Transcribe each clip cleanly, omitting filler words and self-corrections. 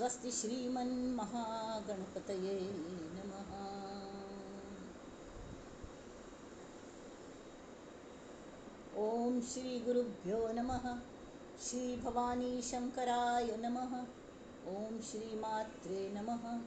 स्वस्ति श्रीमन्महागणपतये नमः. ओम श्री गुरुभ्यो नमः. श्री भवानी शंकराय नमः. ओम श्री मात्रे नमः.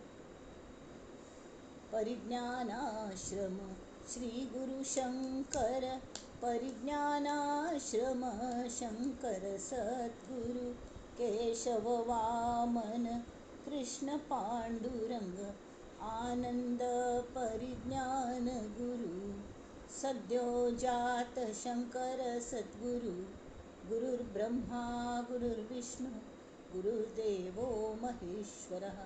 परिज्ञानाश्रम श्री गुरु शंकर, परिज्ञानाश्रम शंकर सद्गुरु केशव वामन कृष्ण पांडुरंग आनंद परिज्ञान गुरु सद्यो जात शंकर सद्गुरु. गुरुर्ब्रह्मा गुरुर्विष्णु गुरुर्देवो महेश्वरः.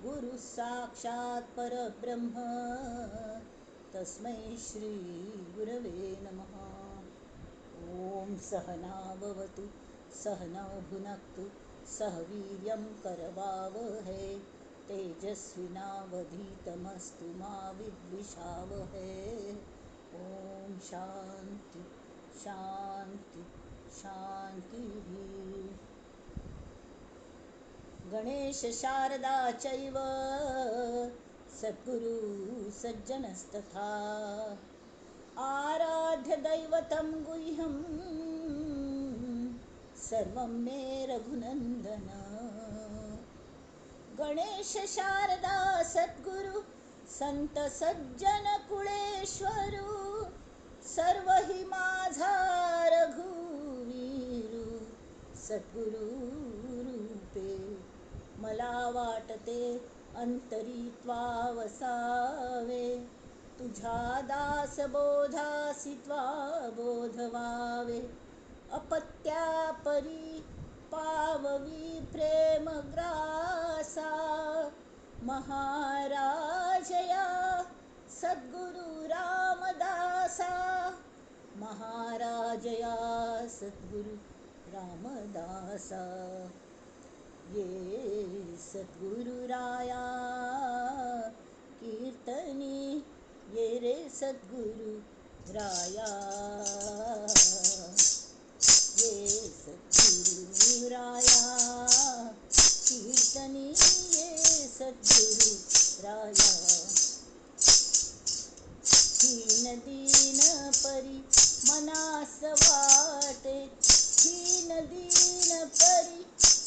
गुरु साक्षात् परब्रह्म तस्मै श्री गुरवे नमः. ॐ सहना भवतु सहनौ भुनक्तु सह वीर्यं करवावहै. तेजस्विनावधीतमस्तु मा विद्विषावहै. ॐ शांती शांती शांती. गणेश शारदा चैव सद्गुरु सज्जनस्तथा. आराध्य दैवतं गुह्यं सर्वं मे रघुनंदन. गणेश शारदा सद्गुरु संत सज्जन कुळेश्वरू. सर्व हि माझा रघुवीरू सद्गुरु रूपे. मला वाटते अंतरी त्वा वसावे. तुझ्या दास बोधासी त्वा बोधवावे. अपत्या परी पाववी प्रेमग्रासा. महाराजया सद्गुरु रामदासा. महाराजया सद्गुरु रामदासा. ये सद्गुरुराया कीर्तनी ये रे सद्गुरु राया. ये सद्गुरुराया कीर्तनी ये सद्गुरु राया. हीन दीन परी मनास वाटे. हीन दीन परी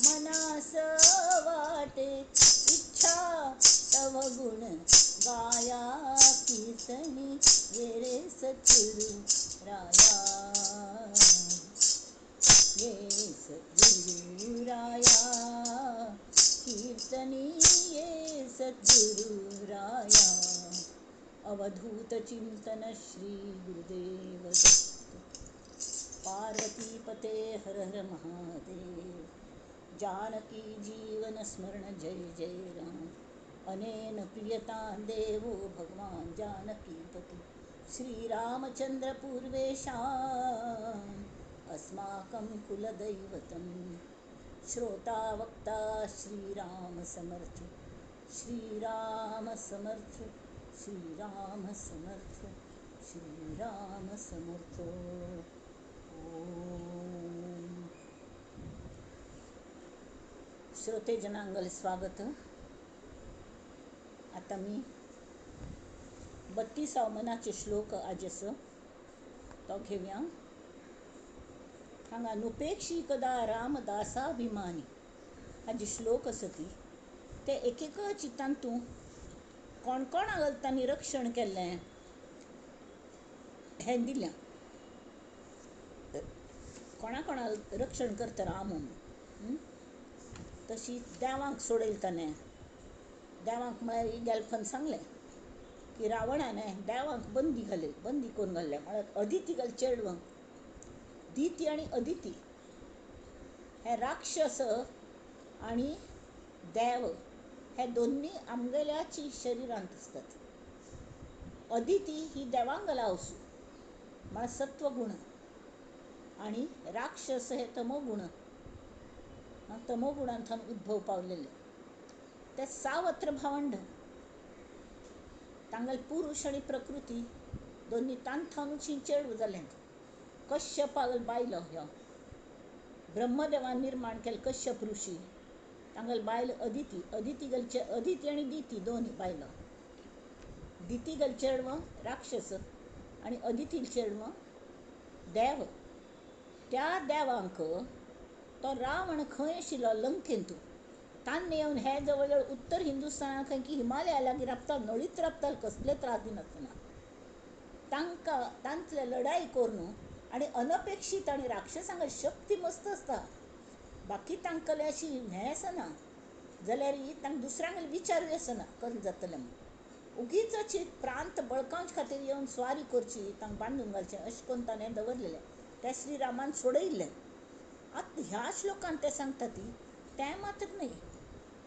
मनास वाटे. इच्छा तव गुण गाया कीर्तनी ये रे सद्गुरु राया. ये सद्गुरु राया कीर्तनी ये सद्गुरु राया. अवधूत चिंतन श्री गुरुदेव दत्त. पार्वतीपते हर हर महादेव. जानकी जीवन स्मरण जय जय राम. अनेन प्रियतां देवो भगवान जानकीपति. श्रीरामचंद्र पूर्वेषाम् अस्माकं कुलदैवतं. श्रोता वक्ता श्रीराम समर्थ. श्रीराम समर्थ श्रीराम समर्थ श्रीराम समर्थ. ओम. श्रोते जनांगल स्वागत. आता मी 32 मनाचे श्लोक आज आसा तो घेवया. हांगा नुपेक्षी कदा रामदासाभिमानी हाजी श्लोक आसा ती ते एक एक चितान तूं कोण कोणाक तांणी रक्षण केल्लें हें दिल्यां. कोणा कोणाक रक्षण करता राम म्हणून. तशी देवांक सोडयले ताणें. देवांक म्हळ्यार गेल्फान सांगलें की रावणान देवांक बंदी घाले. बंदी करून घाल्ले म्हळ्यार अदिती घाल चेडवांक. दिती आनी अदिती हे राक्षस आनी देव हे दोन्ही आमगेल्याची शरिरांत आसतात. अदिती ही देवांगला वसू म्हळ्यार सत्वगुण आनी राक्षस हे तमोगुण. तमोगुणांतल्यान उद्भव पावलेले ते सावत्र भावंड. तांगेले पुरुष आनी प्रकृती दोन्ही तांथावनूच चेडूं जालें. कश्यपागेलो बायलो ह्यो ब्रह्मदेवान निर्माण केल्ले कश्यप ऋषी. तांगेली बायल अदिती, अदिती अदिती आनी दिती दोन बायलो. दिती गल चेडवां राक्षस आनी अदिती चेडवां देव. त्या देवांक तो रावण खंय आशिल्लो लंकेंतू, तान्ने येवन हे जवळ जवळ उत्तर हिंदुस्थाना खंय की हिमालया लागीं राबतालो, नळीत राबतालो, कसले त्रास दिनासतना. तांकां तांतले लढाई करून आनी अनपेक्षीत आनी राक्षसांक शक्ती मस्त आसता, बाकी तांकां अशी हें आसना, जाल्यार तांकां दुसऱ्यांक विचारूय आसना कसलें जातलें म्हूण. उगीच अशी प्रांत बळकावचे खातीर येवन स्वारी करची, तांकां बांदून घालचें अशें करून ताणें दवरलेलें, तें श्रीरामान सोडयिल्लें. आतां ह्या श्लोकान तें सांगता ती तें मात्र न्हय,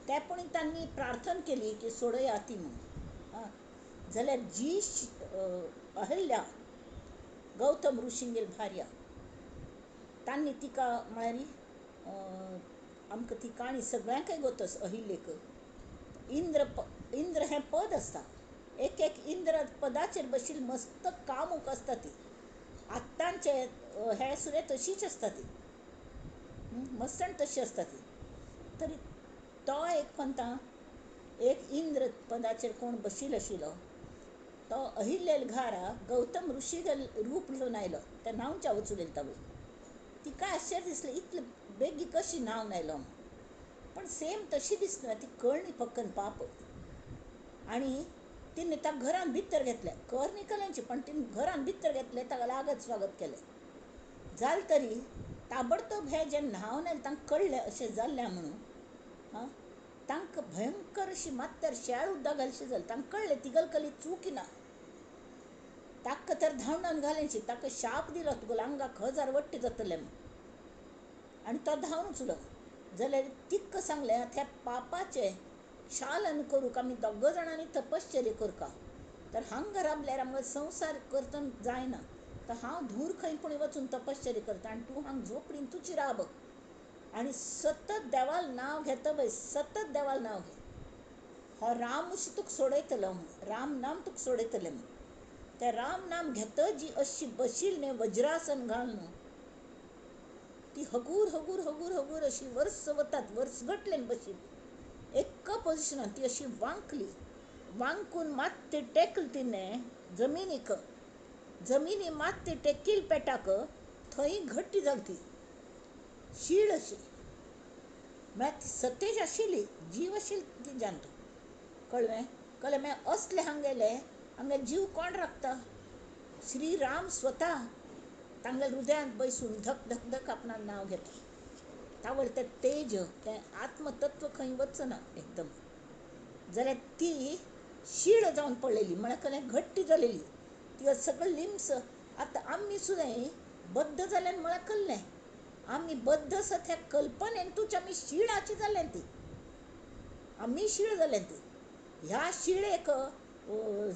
तें पूण तांणी प्रार्थना केली की सोडया ती म्हूण. आं, जाल्यार जी अहल्या गौतम ऋषींगेर भार्या, तांणी तिका म्हळ्यार आमकां ती काणी सगळ्यांकय गोत आसा. अहिल्येक इंद्र इंद्र हें पद आसता, एक एक इंद्र पदाचेर बशिल्ली मस्त कामूक आसता ती. आत्तांचे हे सुद्दां तशीच आसता ती, मस्तण तशी आसता ती. तरी तो एक पंता एक इंद्र पदाचेर कोण बशिल्लो आशिल्लो तो अहिल्येल घारा गौतम ऋषीगल रूप घेवन आयलो. ते न्हावच्या वचून तावय तिका आश्चर्य दिसलें, इतले बेगी कशी न्हावन आयलो, पण सेम तशी दिसना ती कळणी पक्कन पाप. आनी तिने त्या घरान भितर घेतलें, कर निकल्यांची पण तिने घरान भितर घेतलें, ताका लागत स्वागत केलें. जालें तरी ताबडतोब हे जे न्हावन आयले तांकां कळ्ळें अशें जाल्लें म्हणून. हां, तांकां भयंकर अशी मात्तर शेळ उदक घालशी जालें. तांकां कळ्ळें तिगल कली चूक ना, ताका तर धांवडावन घालेंशी, ताका शाप दिलो तुगेल्या आंगाक 1000 वट्टी जातलें म्हूण. आनी तो धांवन उचलो. जाल्यार तिक्क सांगलें त्या पापाचें शालन करूंक आमी दोग जाणांनी तपश्चर्या करका, तर हांगा राबल्यार आमकां संवसार करतना जायना, तर हांव धूर खंय पूण वचून तपश्चर्या करता आनी तूं हांगा झोपडीन तुजी राब आनी सतत देवाल नांव घेता पळय, सतत देवाल नांव घे, हो राम तुका सोडयतलो म्हूण, राम नाम तुका सोडयतलें म्हूण. तें राम नाम घेता जी अशी बशील न्हय वज्रासन घालून ती हगूर हगूर हगूर हगूर अशी वर्स वतात, वर्स घटलेन बशील एका पोजिशनान ती अशी वांकली, वांकून मात टेकल तिणें जमिनीक, जमिनी मात टेकील पेटाक थंय घट्टी जाली ती शीळ अशी, म्हळ्यार ती सतेज आशिल्ली, जीव आशिल्ली तिज्यान तो. कळ्ळें? कळ्ळें? मागीर असलें हांगेलें हांगे जीव कोण राखता? श्रीराम स्वता तांगेल्या हृदयांत बसून धक धक धक आपणाक नांव घेता. तावळ तें तेज तें आत्मतत्व खंय वचना एकदम. जाल्यार ती शीळ जावन पडलेली, म्हळ्यार कळ्ळें घट्टी जालेली, तिका सगळें लिम्स. आतां आमी सुद्दां बद्द जाल्यान म्हळ्यार कळ्ळें आमी बद्द आसा त्या कल्पनेन तुज्या आमी शिळाची जाल्यान ती, आमी शीळ जाल्यान ती. ह्या शिळेक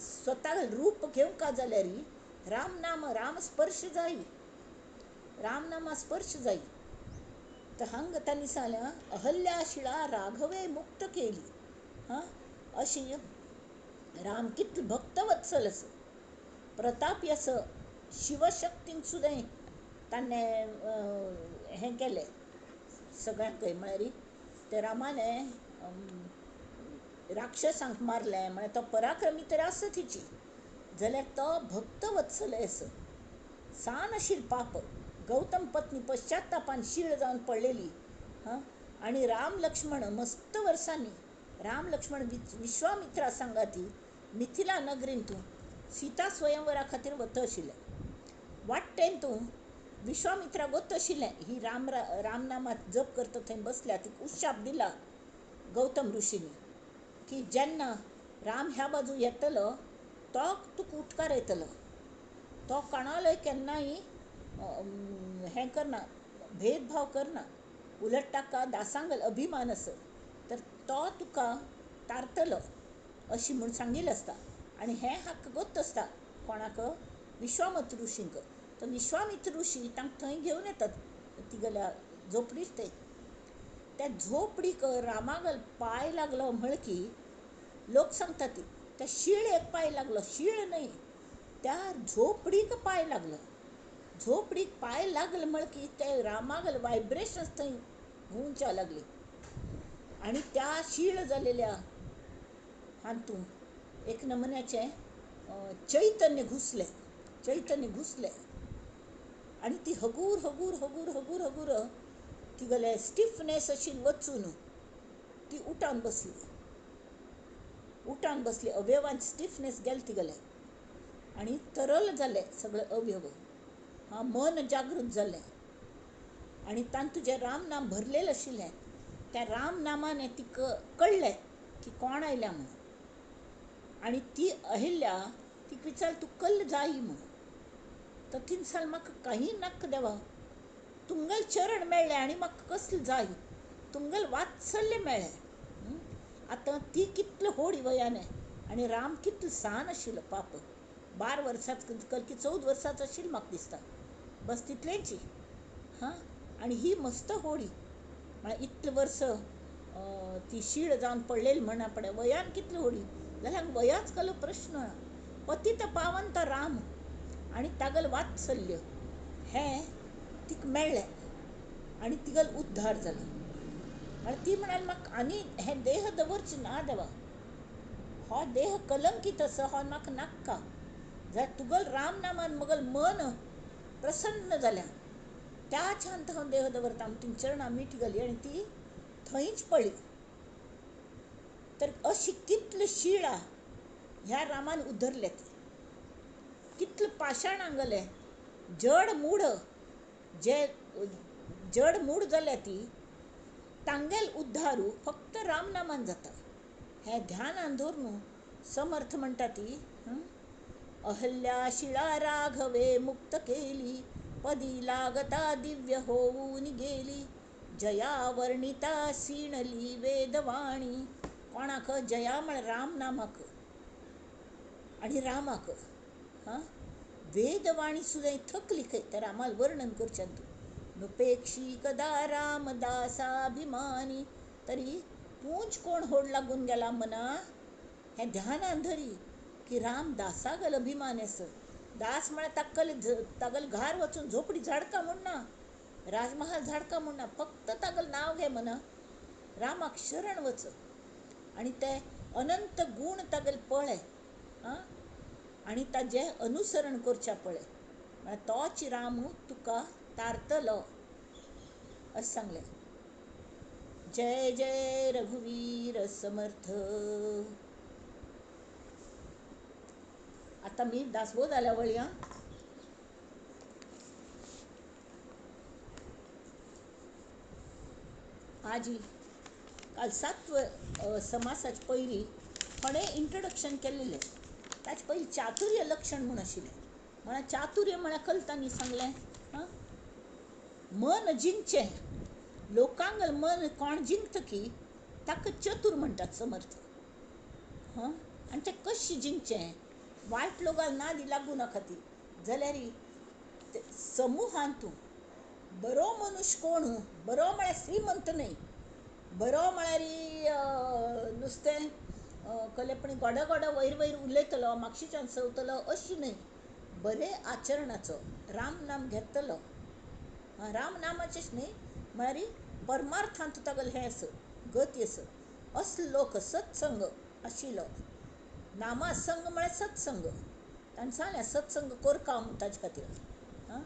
स्वता रूप घेवंक जाल्यार राम नाम राम स्पर्श जाय, राम नामा स्पर्श जाय. तर हांग तांणी सांगलें अहल्या शिळा राघवे मुक्त केली. हां, अशी राम कितलो भक्तवत्सल आसा, प्रतापी आसा, शिवशक्तीन सुद्दां ताणें हें केलें सगळ्यांकय, म्हळ्यार ते रामाने राक्षसांक मारलें, म्हळ्यार तो पराक्रमी तर आसा तिची, जाल्यार तो भक्तवत्सल आसा. सान आशिल्लें पाप, गौतम पत्नी पश्चातापान शीळ जावन पडलेली. हां, आनी राम लक्ष्मण मस्त वर्सांनी राम लक्ष्मण विश्वामित्रा सांगाती मिथिला नगरीन तूं सीता स्वयंवरा खातीर वता आशिल्लें. वाटेन तूं विश्वामित्रा गोत आशिल्लें ही राम रामनामात जप करता थंय बसल्या, तिका उशाप दिला गौतम ऋषींनी की जेन्ना राम ह्या बाजू येतलो तो तुका उठकार येतलो, तो कोणालय केन्नाय हें करना, भेदभाव करना, उलट ताका दासांगल अभिमान आसा, तर तो तुका तारतलो अशी म्हूण सांगिल्लें आसता. आनी हें हाका गोत आसता कोणाक? विश्वामित्र ऋषींक. तर विश्वामित्र ऋषी तांकां थंय घेवन येतात तिगेल्या झोपडीच. थंय त्या झोपडीक रामागल पांय लागलो म्हळ की लोक सांगता ती त्या शिळेक पांय लागलो, शीळ न्हय त्या झोपडीक पांय लागलो, झोपडीक पांय लागले म्हळ की ते रामागल वायब्रेशन्स थंय घुंवच्या लागली. आनी त्या शीळ जालेल्या हातूंत एक नमुन्याचें चैतन्य घुसलें, चैतन्य घुसलें आनी ती हगूर हगूर हगूर हगूर हगूर तिगेले स्टिफनेस अशी वचून ती उठान बसली, उठान बसली. अवयवान स्टिफनेस गेले तिगेले आनी तरल जाले सगळे अवयव. हां, मन जागृत जालें आनी तातूंत जें रामनाम भरलेलें आशिल्लें त्या रामनामाने तिका कळ्ळें की कोण आयल्या म्हणून. आनी ती अहिल्या तिका विचार तूं कल्ल जायी म्हणून. तर तिणें सांगलें म्हाका काही नाका देवा, तुमगेलें चरण मेळ्ळें आनी म्हाका कसलें जाय, तुमगेलें वात्सल्य मेळ्ळें. आतां ती कितली होडी वयाने आनी राम कितलो सान आशिल्लो पाप, 12 वर्सांच कलकी 14 वर्सांच आशिल्लो म्हाका दिसता, बस तितलेंची. हां, आनी ही मस्त होडी म्हळ्यार इतले वर्स ती शीळ जावन पडलेली म्हणा पडे वयान कितली होडी जाल्यार वयाच कलो प्रश्न ना. पतित पावन तो राम आनी तागेलें वात्सल्य हें तिका मेळ्ळें आनी तिगेलो उद्धार जालो. म्हळ्यार ती म्हणाली म्हाका आनी हें देह दवरचें ना देवा, हो देह कलंकीत आसा, हो म्हाका नाक्का. जाल्यार तुगेलो राम नामान म्हगेलें मन प्रसन्न जालें, त्याच हांत हांव देह दवरता. तिणें चरणां मीठ घाली आनी ती थंयच पडली. तर अशी कितली शिळा ह्या रामान उधरले, कितले पाशाणां गेले, जड मूड जे जड मूड जाल्या ती तांगेल उद्धारू फक्त रामनामान जाता. हें ध्यानान धरून समर्थ म्हणटा ती अहल्या शिळा राघवे मुक्त केली, पदी लागता दिव्य होऊन गेली, जया वर्णिता सिणली वेदवाणी. कोणाक जया म्हळ्यार रामनामाक आनी रामाक. हां, वेदवाणी सुद्दां थकली खंय त्या रामाक वर्णन करचें तूं. नुपेक्षी कदा रामदासाभिमानी, तरी तूंच कोण होड लागून गेला मना. हें ध्यानान धरी की राम दासागल अभिमान आसा. दास म्हळ्यार ताकल तागल घार वचून झोपडी झाडका म्हूण ना, राजमहाल झाडका म्हूण ना, फक्त तागल नांव घे मना, रामाक शरण वच आनी ते अनंत गूण तागेले पळय. आं, आनी ताजें अनुसरण करचें पळय, म्हळ्यार तोच राम तुका तारतलो अशें सांगलें. जय जय रघुवीर समर्थ. आतां मी दासबोध आल्या वळया. आजी काल 7 समासाचे पयलीं थोडें इंट्रोडक्शन केलेलें. ताचे पयलीं चातुर्य लक्षण म्हूण आशिल्लें. म्हळ्यार चातुर्य म्हळ्यार कलतांनी सांगलें, हां, मन जिंकचें, लोकांक मन कोण जिंकता की ताका चतूर म्हणटात समर्थ. हां, आनी तें कशें जिंकचें, वायट लोकांक नादी लागूं नाका ती, जाल्यार समुहांतू बरो मनुष्य कोण, बरो म्हळ्यार श्रीमंत न्हय, बरो म्हळ्यार नुस्तें कलेपणी गोडो गोडो वयर वयर उलयतलो मागशीच्यान सवतलो अशी न्हय, बरे आचरणाचो रामनाम घेतलो. रामनामाचेच न्हय म्हळ्यार परमार्थांत तागेलें हें आसा, गती आसा, असलो लोक सत्संग आशिल्लो. नामासंग म्हळ्यार सत्संग. ताणें सांगलें सत्संग करका म्हूण ताजे खातीर. आं,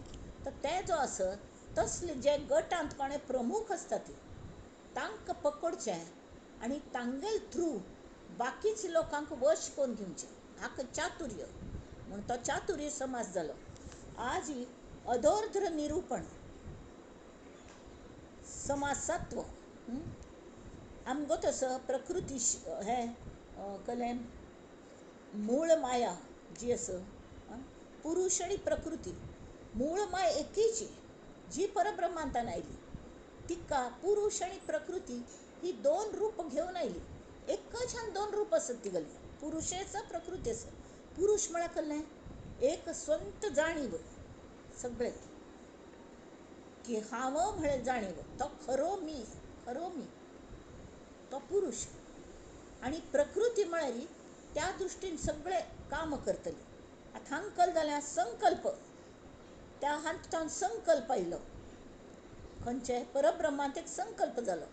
तर ते जो आसा तसले जे गटांत कोणें प्रमुख आसता ती तांकां पकडचें आनी तांगेल थ्रू बाकीच्या लोकांक वश करून घेवचें, हाका चातुर्य म्हूण तो चातुर्य समाज जालो. आज अधोर्ध्र निरूपण समाजसत्व आमगो तसो प्रकृती हें कलें मूळ माया जी आसा, पुरुश आनी प्रकृती, मूळ माया एकीची जी परब्रह्मांतान आयली, तिका पुरुश आनी प्रकृती ही दोन रूप घेवन आयली. एकच आनी दोन रूप आसत तिगेलें, पुरुशें आसा प्रकृती आसा. पुरुश म्हळ्यार कसलें, एक स्वंत जाणीव सगळें की हांव म्हळ्यार जाणीव, तो खरो मी, खरो मी तो पुरुश. आनी प्रकृती म्हळ्यार त्या दृश्टीन सगळे काम करतले. आतां हांगा कल जाल्यार संकल्प, त्या हातूंत संकल्प आयलो, खंयचे परब्रह्मांत एक संकल्प जालो.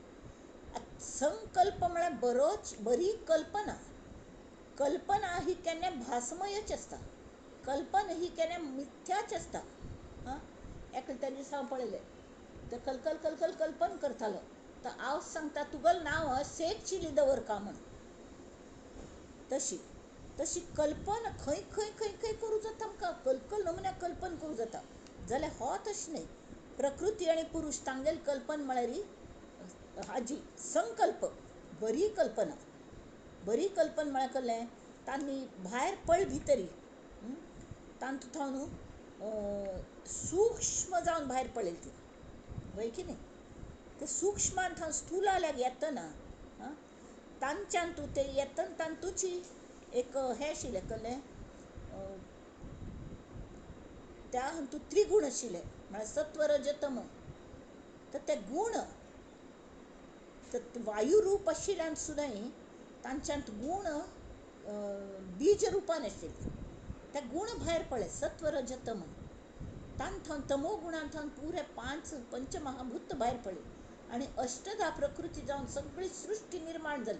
संकल्प म्हळ्यार बरोच बरी कल्पना. कल्पना ही केन्ना भासमयच आसता, कल्पना ही केन्ना मिथ्याच आसता. आं, एकले त्या दिसा हांव पळयलें, ते कलकल कलकल कल्पन करतालो. तर हांव सांगता तुगेलें नांव शेख चिली दवर का म्हण. तशी तशी कल्पना खंय खंय खंय खंय करूं जाता आमकां, कलकल नमुन्या कल्पन करूं जाता. जाल्यार हो तशें न्हय. प्रकृती आनी पुरूश तांगेल कल्पन म्हळ्यार हाजी संकल्प, बरी कल्पना. बरी कल्पना म्हळ्यार कसलें, तांणी भायर पळ भितरी तांतू थावन सूक्ष्म जावन भायर पळयली ती, वय की न्ही. ते सूक्ष्मान थावन स्थूलाल्याक येतना तांच्यान तूं ते येतना तांतूची एक हें आशिल्लें कसलें, त्या हातूंत त्रिगूण आशिल्ले, म्हळ्यार सत्व रज तम. तर ते गूण तर वायुरूप आशिल्ल्यान सुद्दां तांच्यांत गूण बीज रुपान आशिल्ले. ते गूण भायर पडले सत्व रज तम. तांथावन तमो गुणान थावन पुरे पांच पंचमहाभूत भायर पडले आनी अष्टधा प्रकृती जावन सगळी सृश्टी निर्माण जाली.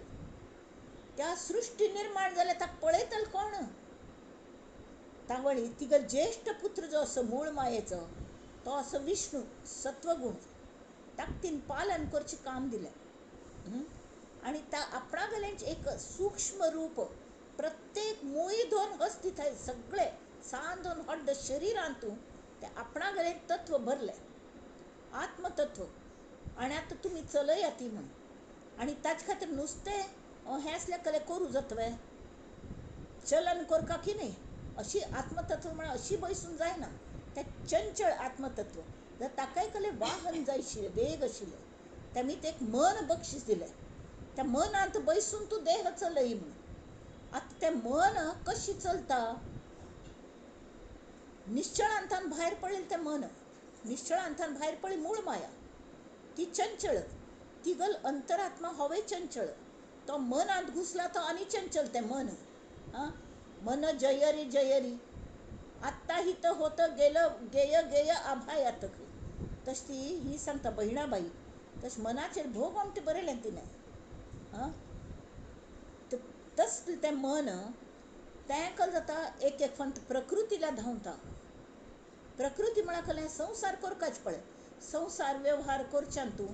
त्या सृश्टी निर्माण जाल्या ताका पळयतलो कोण? तावळी तिगेलो ज्येश्ठ पुत्र जो आसा मूळ मायेचो तो आसा विष्णू, सत्वगूण. ताका तिन पालन करचें काम दिलें आनी त्या आपणागेलेंच एक सूक्ष्म रूप प्रत्येक मूय धरून हस्ती थंय सगळे सान धरून हड्ड शरिरांतू ते आपणागेलें तत्व भरलें, आत्मतत्व. आनी आतां तुमी चलया ती म्हूण. आनी ताचे खातीर नुस्तें हें आसल्यार कलें करूं जातलें, चलन करका की न्ही. अशी आत्मतत्व म्हळ्यार अशी बैसून जायना, तें चंचळ आत्मतत्व. जाल्यार ताकाय कलें वाहन जाय आशिल्लें, वेग आशिल्लें. तेमी ते एक मन बक्षीस दिलें, त्या मनांत बैसून तूं देह चलय म्हूण. आतां तें मन कशी चलता? निश्चळांतान भायर पडलें तें मन, निश्चळांतान भायर पडली मूळ माया, ती चंचळ. तिगल अंतरात्मा होवय चंचळ. तो मनांत घुसला तो आनी चंचल तें मन. आं, मन जयरी जयरी आत्ता हित होतं गेलं गेय गेय आभायात. तशी ती ही सांगता बहिणाबाई. तशें मनाचेर भोग आमटे बरयलें तिणें. आं, तसलें तें मन तें कल जाता एक एक फंत प्रकृतीला धांवता. प्रकृती म्हळ्यार कसलें, संवसार करपाच पळय, संवसार व्यवहार करच्यान तूं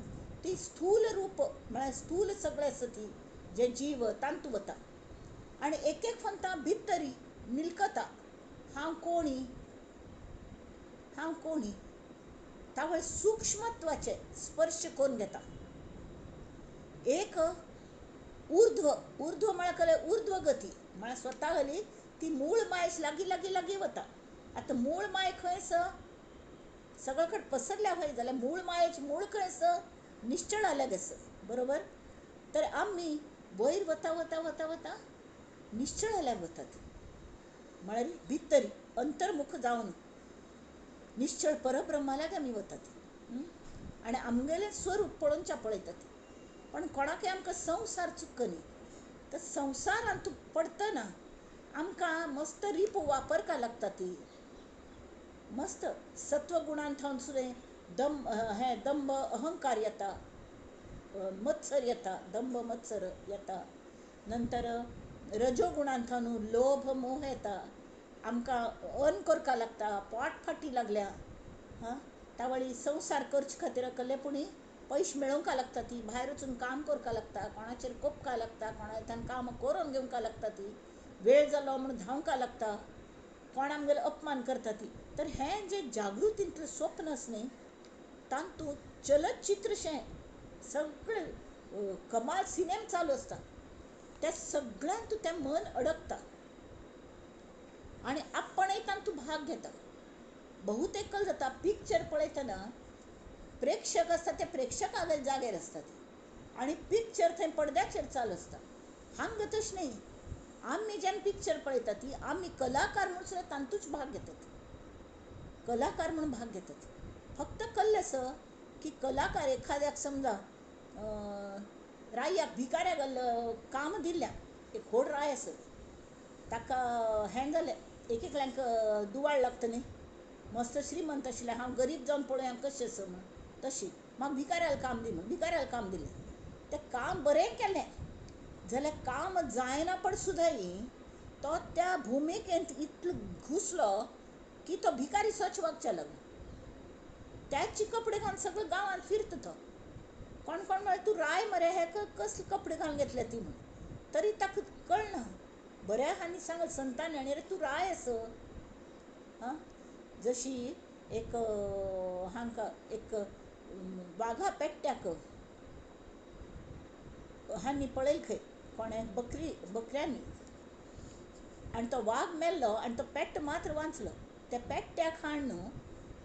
ती स्थूल रूप म्हळ्यार स्थूल सगळें आसा ती जे जीव तांतू वता. आनी एक एक फंता भितरी निलकता, हांव कोणी, हांव कोणी. तावळ सूक्ष्मत्वाचे स्पर्श करून घेता. एक ऊर्ध्व, ऊर्ध्व म्हळ्यार कसलें, ऊर्ध्व गती म्हळ्यार स्वता घाली ती मूळ मायस लागीं लागीं लागीं वता. आतां मूळ माय खंय आसा? सगळे कडेन पसरल्या खंय जाल्यार मूळ मायेचें मूळ खंय आसा? निश्चळ आल्याग आसा, बरोबर. तर आमी वयर वता वता वता वता निश्चळ आल्याग वतात, म्हळ्यार भितरी अंतर्मुख जावन निश्चळ परब्रह्माल्याग आमी वतात. आनी आमगेलें स्वरूप पळोवच्या पळयतात. पण कोणाकय आमकां संवसार चुकनी. तर संवसारांत पडटना आमकां मस्त रिपू वापरपाक लागता ती मस्त सत्वगुणान थावन सुद्दां दम हें दंभ अहंकार येता, मत्सर येता, दंभ मत्सर येता. नंतर रजोगुणान थावन लोभ मोह येता, आमकां अन करपाक लागता, पोट फाटी लागल्या. हां, तावळी संवसार करचे खातीर कसलें पुणी पयशे मेळोवंक लागता ती, भायर वचून काम करपाक लागता, कोणाचेर कोपपाक लागता, कोणाच्यान काम करून घेवंक लागता ती, वेळ जालो म्हूण धांवंक लागता, कोण आमगेलो अपमान करता ती. तर हें जें जागृतींतलें स्वप्न आसा न्ही तातूंत चलचित्रशें सगळें कमाल सिनेम चालू आसता. त्या सगळ्यांत तें मन अडकता आनी आपणय तातूंत भाग घेता. बहुतेक जाता पिक्चर पळयतना प्रेक्षक आसता ते प्रेक्षकागेर जाग्यार आसतात आनी पिक्चर थंय पडद्याचेर चालू आसता. हांगा तशें न्ही, आमी जेन्ना पिक्चर पळयता ती आमी कलाकार म्हूण सुद्दां तातूंच भाग घेतात, कलाकार म्हूण भाग घेतात. फक्त कल्लें आसा की कलाकार एखाद्याक समजा रायाक भिकाऱ्याक काम दिल्या, एक व्हड राय आसा ताका हें जालें, एक एकल्यांक दुवाळ लागता न्ही, मस्त श्रीमंत आशिल्लें हांव गरीब जावन पळोवया कशें आसा म्हूण, तशी म्हाका भिकाऱ्याक काम दी म्हूण भिकाऱ्याक काम दिलें. तें काम बरें केलें जाल्यार काम जायना पण सुद्दां तो त्या भुमिकेंत इतलो घुसलो की तो भिकारी सोच वागच्या लागलो. त्याचे कपडे घालून सगळे गांवांत फिरता तो. कोण कोण म्हळ्यार तूं राय मरे हे कसले कपडे घालून घेतले ती म्हणून, तरी ताका कळना. बऱ्या हांणी सांगलें संतांनी, आनी रे तूं राय आस. आं, जशी एक हांकां एक वाघा पेट्ट्याक हांणी पळयल खंय कोणें बकरी बकऱ्यांनी, आनी तो वाग मेल्लो आनी तो पेट्ट मात्र वांचलो. त्या पेट्ट्याक हाडून न्हू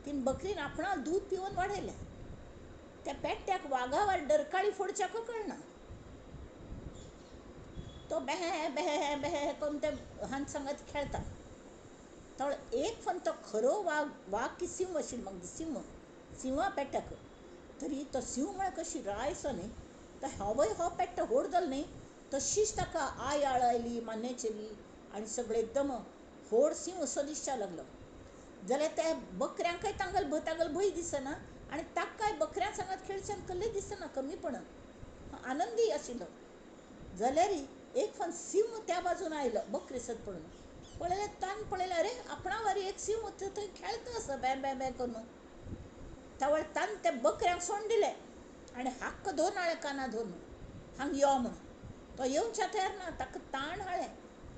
तीन बकरीन आपणा दूद पिवन वाडयलें. त्या पेट्ट्याक वागावर डरकाळी फोडच्याक कळना. तो बेहे बेहे बेहे करून ते हांत सांगत खेळटा. तो एक फन तो खरो वाग, वाग की सिंह आशिल्लो म्हाका सिंह, सिंहा पेट्ट्याक. तरी तो सिंह म्हळ्यार कशी रायसो न्ही, तो होवय हो पेट्टो व्हड जालो न्ही, तशीच ताका आयाळ आयली मान्नेचेली आनी सगळें एकदम व्हड सिंह असो दिसच्या लागलो. जाल्यार त्या बकऱ्यांकय तांगेलो तागेलो भंय दिसना आनी ताकाय बकऱ्यां सांगात खेळच्यान कसलें दिसना कमीपण, आनंदी आशिल्लो. जाल्यार एक फावट सिंह त्या बाजून आयलो बकरी सत पळोवन, पळयल्यार तान पळयल्यार अरे आपणा वारी एक सिंह थंय खेळटा आसा बॅ बॅ बॅ करून. त्या वेळार तान त्या बकऱ्यांक सोडून दिलें आनी हाक्क धरून हाडलें, काना धरून हांगा यो म्हणून. तो येवच्या तयार ना, ताका ताण हाडलें.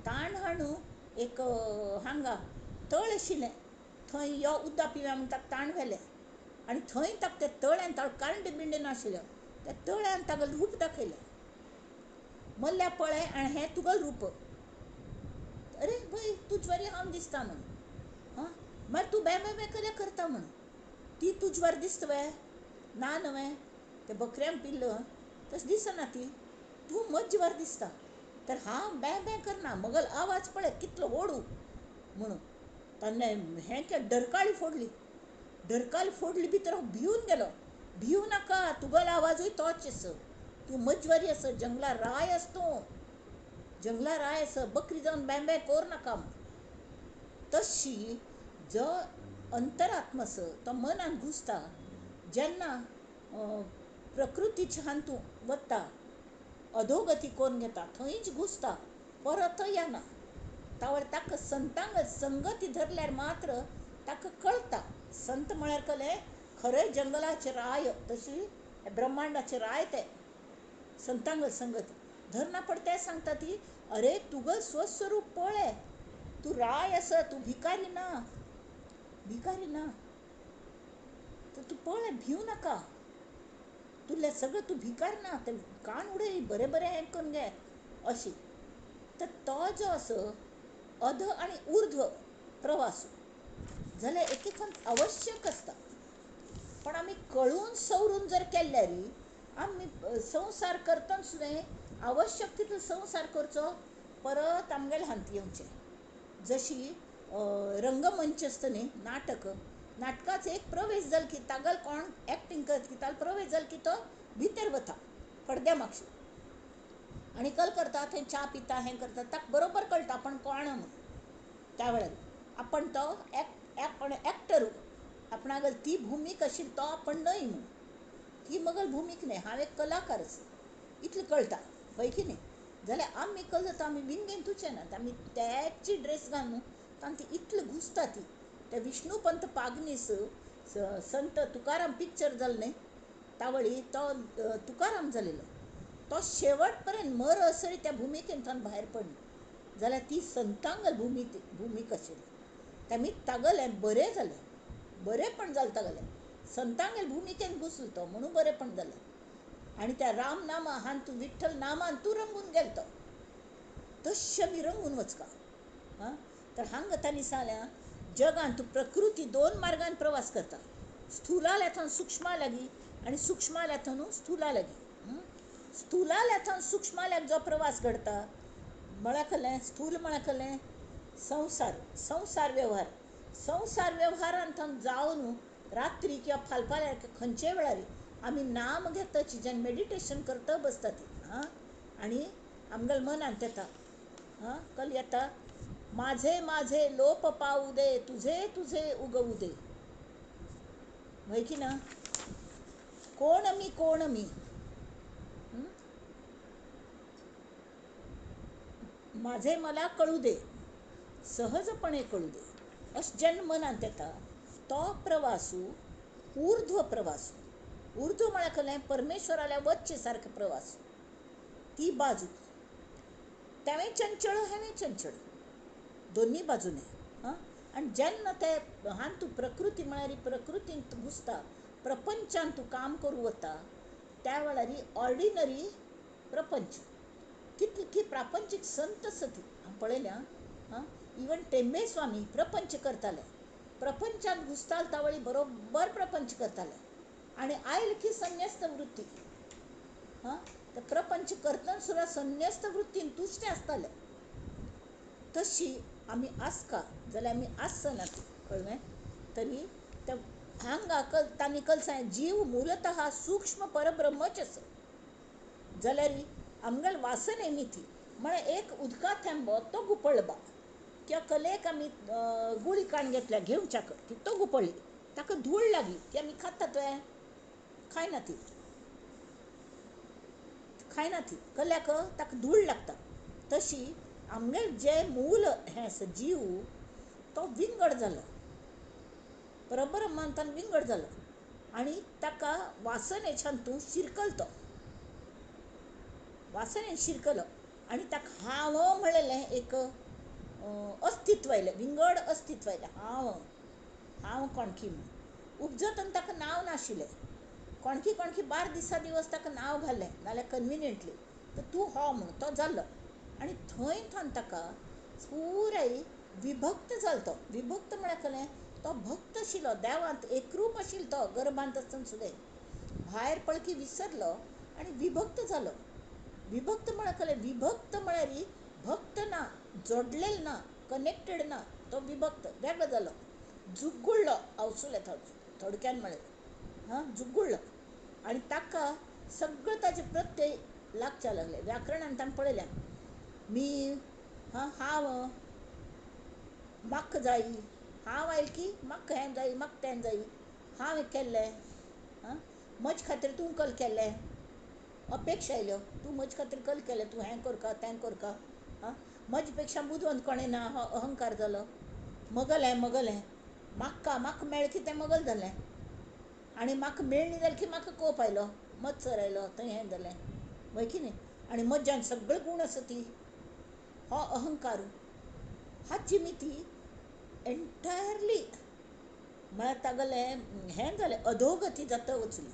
ताण हाडून एक हांगा तळ आशिल्लें थंय यो उदक पिवया म्हूण ताका ताण व्हेलें आनी थंय ताका त्या तळ्यान, तळ कारंडी बिंडी नाशिल्ल्यो, त्या तळ्यान ताका रूप दाखयलें. मल्ल्या पळय आनी हें तुगेलें रूप, अरे भय तुजवारी हांव दिसता म्हणून, आं मागीर तूं बॅ बॅ बॅ कदें करता म्हणून, ती तुजवार दिसता वे ना न्हय, ते बकऱ्यांक पिल्ल तशें दिसना ती, तूं मज्जवार दिसता. तर हांव बॅ बॅ करना, मगल आवाज पळय कितलो व्हडू म्हणून. ताणें हें केलें, डरकाळी फोडली. डरकाळी फोडली भितर हांव भिवन गेलो. भिव नाका, तुगेलो आवाजूय तोच आस, तूं मज्जवारी आस, जंगला राय आस, तूं जंगला राय आस, बकरी जावन बॅ बॅ कर नाका म्हूण. तशी जो अंतरात्मा आस तो मनान घुसता जेन्ना प्रकृतीच्या हातूंत वता, अधोगती करून घेता, थंयच घुसता, परत येना. तावळ ताका संतांक संगती धरल्यार मात्र ताका कळटा. संत म्हळ्यार कलें खरें जंगलाचे राय, तशी ब्रह्मांडाचे राय ते संतांक संगती धरना पड. ते सांगता ती अरे तुगं स्वस्वरूप पळय, तूं राय आसा, तूं भिकारी ना, भिकारी ना, तर तूं पळय, भिव नाका, तुलें सगळें तूं भिकार ना, ते कान उडय, बरें बरें हें करून घे अशी. तर तो जो आसा अध आनी ऊर्ध्व प्रवास जाल्यार एक एक आवश्यक आसता. पण आमी कळून सवरून जर केल्यार आमी संवसार करतना सुद्दां आवश्यक तितलो संवसार करचो, परत आमगेले हात येवचें. जशी रंगमंच आसता न्ही नाटक, नाटकाचो एक प्रवेश जालो की तागेलो कोण एक्टींग करता की ताजो प्रवेश जालो की तो भितर वता पडद्या मागशी आनी कल करता, थंय च्या पिता, हें करता, ताका बरोबर कळटा आपण कोण म्हणून. त्या वेळार आपण तो आपण एक्टर, आपणागेर ती भुमीक आशिल्ली तो आपण न्हय म्हणून, ती मगल भुमीक न्हय, हांव एक कलाकार आसा इतलें कळटा, हय की न्हय. जाल्यार आमी कल जाता, आमी विंगेंतूच येनात, आमी त्याची ड्रेस घालून तांकां ती इतली घुसता ती. ते विष्णुपंत पागनीस संत तुकाराम पिक्चर जालें न्हय तावळी तो तुकाराम जालेलो, तो शेवट पर्यंत मरसर त्या भुमिकेंतल्यान भायर पडना. जाल्यार ती संतांगल भुमीक आशिल्ली, तेमी तागलें बरें जालें, बरेंपण जालें तागलें, संतांगेल भुमिकेन घुसलो तो म्हणून बरेंपण जालें. आनी त्या राम नामा हान तूं विठ्ठल नामान तूं रंगून गेलो तो, तश्शें बी रंगून वचका. आं, तर हांगा तांणी सांगल्या जगान तूं प्रकृती दोन मार्गान प्रवास करता, स्थुलाल्या सुक्ष्मा लागीं आनी सुक्ष्माल्या स्थुला लागीं. स्थुलाल्या सुक्ष्माल्याक जो प्रवास घडता म्हळ्यार कसलें, स्थूल म्हळ्यार कसलें संवसार, संवसार वेव्हार. संवसार वेव्हारांत जावन रात्री किंवा फालपाल्यार खंयच्या वेळार आमी नाम घेताची जेन्ना मेडिटेशन करता बसता ती, आं, आनी आमगेल्या मनांत येता, आं, कल येता माझे माझे लोप पावू दे, तुझे तुझे उगवू दे, हय की ना. कोण मी, कोण मी, माझे मला कळू दे, सहजपणे कळू दे अशें जेन्ना मनांत येता तो प्रवासू ऊर्ध्व प्रवासू. ऊर्ध्व म्हळ्यार कसलें? परमेश्वराल्या वच्चे सारकें प्रवास. ती बाजू तेवें चंचळ हेवें चंचळ, दोन्ही बाजूने. हां, आनी जेन्ना ते हान तूं प्रकृती म्हळ्यार प्रकृतींत घुसता, प्रपंचान तूं काम करूं वता, त्या वेळार ऑर्डिनरी प्रपंच कितली प्रापंचीक संत सती हांवें पळयल्या. हां, इवन टेंबे स्वामी प्रपंच करताले, प्रपंचात घुसताले तावळी बरोबर प्रपंच करताले आनी आयल की संन्यस्त वृत्ती. हां, तर प्रपंच करतना सुद्दां संन्यस्त वृत्तीन तुश्टे आसताले. तशी आमी आसका जाल्यार आमी आसना, कळ्ळें? तरी त्या हांगा तांणी कल जीव मूलतः सूक्ष्म परब्रह्मच आसा, जाल्यार आमगेले वासने मिती म्हळ्यार एक उदका थेंबो तो गुपळबा किंवा कलेक आमी गुळी काण घेतल्या घेवच्याक ती तो गुपळ्ळी, ताका धूळ लागली, ती आमी खातात वे? खायना ती, खायना ती, कल्याक ताका धूळ लागता. तशी आमगेले जे मूल हें आसा जीव तो विंगड जालो, परब्रह्मांतान विंगड जालो आनी ताका वासनेच्यान तूं शिरकल, तो वासनेन शिरकलो आनी ताका हांव म्हणलेलें एक अस्तित्व आयलें, विंगड अस्तित्व आयलें. हांव हांव कोणकी म्हूण उपजत आनी ताका नांव नाशिल्लें. कोणकी कोणकी बार दिसा दिवस ताका नांव घालें नाल्यार कन्विनियंटली तर तूं हो म्हूण तो जाल्लो आनी थंय थंय ताका पुराय विभक्त जालो. तो विभक्त म्हळ्यार कसलें? तो भक्त आशिल्लो, देवांत एकरूप आशिल्लो, तो गर्भांत आसतना सुद्दां भायर पळकी विसरलो आनी विभक्त जालो. विभक्त म्हळ्यार कसलें? विभक्त म्हळ्यार भक्त ना, जोडलेलो ना, कनेक्टेड ना, तो विभक्त वेगळो जालो, जुगुळ्ळो आवसुले थोडक्यान म्हळ्यार. हां, जुगुळ्ळो आनी ताका सगळें ताजे प्रत्यय लागच्या लागले. व्याकरणान ताणें पळयलें मी, हां, हांव, म्हाका जायी, हांव आयल की म्हाका हें जायी, म्हाका तें जायी, हांवें केल्लें, हां, म्हजे खातीर तूं कल केल्लें, अपेक्षा आयल्यो, तूं म्हजे खातीर कल केलें, तूं हें करका तें करका, हां, म्हजे पेक्षा बुदवंत कोणें ना, हो अहंकार जालो, मगलें मगलें, म्हाका म्हाका मेळ्ळें की तें मगल जालें आनी म्हाका मेळ्ळी जाल्यार की म्हाका कोप आयलो, मत्सर आयलो, थंय हें जालें, वय की न्ही? आनी मज्जान सगळे गूण आसा ती, हो अहंकार. हाची मिती एन्टायरली म्हळ्यार तागेलें हें जालें, अधोगती जाता वचली.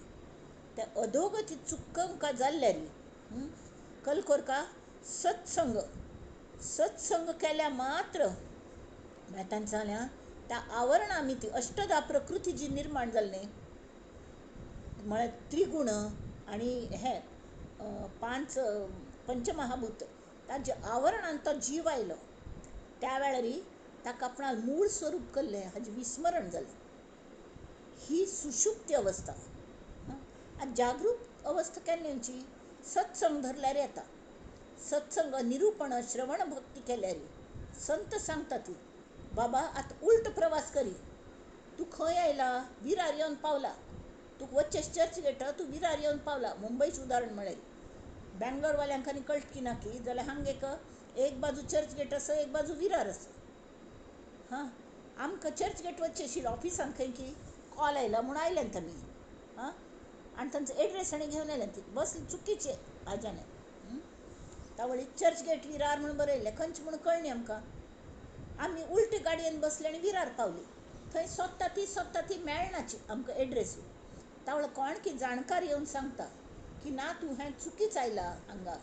त्या अधोगती चुकंका जाल्ल्यार कल कोरका सत्संग, सत्संग केल्या मात्र म्हळ्यार तांणी सांगलें त्या आवरणां मिती अष्टधा प्रकृती जी निर्माण जाली न्ही, म्हळ्यार त्रिगुण आनी हे पांच पंचमहाभूत तांच्या आवरणान तो जीव आयलो त्या वेळार ताका आपणाक मूळ स्वरूप केल्लें हाजें विस्मरण जालें. ही सुशुप्ती अवस्था. आनी जागृत अवस्था केन्ना येवची? सत्संग धरल्यार येता. सत्संग निरूपण श्रवण भक्ती केल्यार संत सांगता ती बाबा आतां उल्ट प्रवास करी, तूं खंय आयला? विरार येवन पावला, तुका वच्चें चर्च गेट, तूं विरार येवन पावला. मुंबयचें उदाहरण म्हळ्यार बँगलोरवाल्यांक आनी कळटा की ना की जाल्यार हांगा एक एक बाजू चर्च गेट आसा, एक बाजू विरार आसा. हां, आमकां चर्च गेट वच्चें आशिल्लें, ऑफिसान खंय की कॉल आयला म्हूण आयल्यान आमी. हां, आनी तांचो एड्रेस आनी घेवन आयल्यान, ती बस चुकीचे हाज्यान तावळी चर्च गेट विरार म्हूण बरयल्लें, खंयचें म्हूण कळ्ळें आमकां. आमी उल्टे गाडयेन बसले आनी विरार पावली. थंय सोदता ती सोदता ती मेळनाची आमकां एड्रेस. तावळ कोण की जाणकार येवन सांगता की ना तूं हें चुकीच आयला, हांगा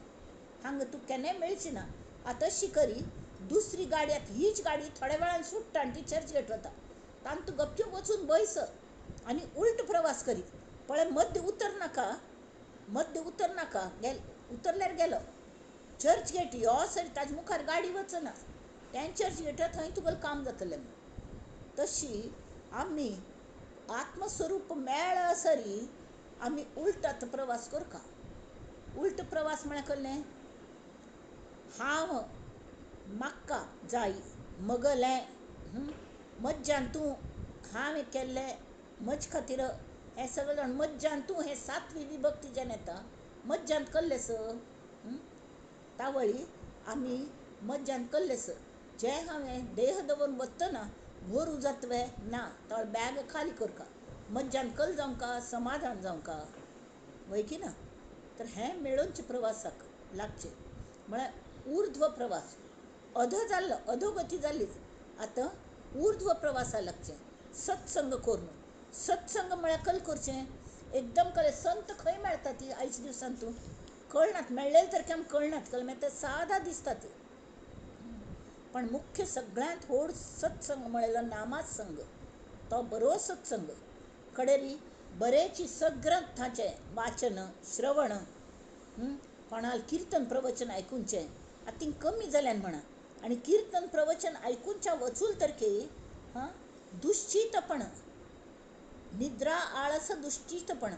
हांगा तूं केन्नाय मेळची ना. आतां अशी करी दुसरी गाडी, आतां हीच गाडी थोड्या वेळान सुट्टा आनी ती चर्च गेट वता, तांतूं तूं गपचूप वचून बैस आनी उल्ट प्रवास करी. पळय मध्य उतर नाका, मध्य उतर नाका, गेल उतरल्यार गेलो. चर्च गेट यो सर ताजे मुखार गाडी वचना, तें चर्च गेटा थंय तुगेलें काम जातलें. तशी आमी आत्मस्वरूप मेळसरी आमी उल्ट आतां प्रवास करका. उल्ट प्रवास म्हळ्यार कसलें? हांव म्हाका जाय, मगलें, मज्जान तूं, हांवें केल्लें म्हजे खातीर हें सगळें जाण, मज्जान तूं हें सातवी विभक्ती जेन्ना येता मज्जान कल्लें स तावळी आमी मज्जान कल्लें जे हांवें देह दवरून वतना व्हरू जातवे ना तो बॅग खाली करका, मज्जान कल जावंका, समाधान जावंका, वय की ना. तर हें मेळोवचें प्रवासाक लागचें म्हळ्यार ऊर्ध्व प्रवास अध जाल्लो, अधोगती जाल्ली, आतां ऊर्ध्व प्रवासा लागचें सत्संग करून. सत्संग म्हळ्यार कल करचें एकदम कले संत खंय मेळटा ती आयच्या दिवसान तूं कळनात, मेळ्ळें तर आमकां कळनात, कल मागीर ते सादा दिसता ती. पण मुख्य सगळ्यांत व्हड सत्संग म्हळ्यार नामासंग, तो बरो सत्संग कडेरी बरेची सग्रंथाचें वाचन श्रवण, कोणाल किर्तन प्रवचन आयकुचें आतां ती कमी जाल्यान म्हणा. आनी किर्तन प्रवचन आयकुच्या वचूल तरके हां दुश्चितपण, निद्रा आळस दुश्चितपण,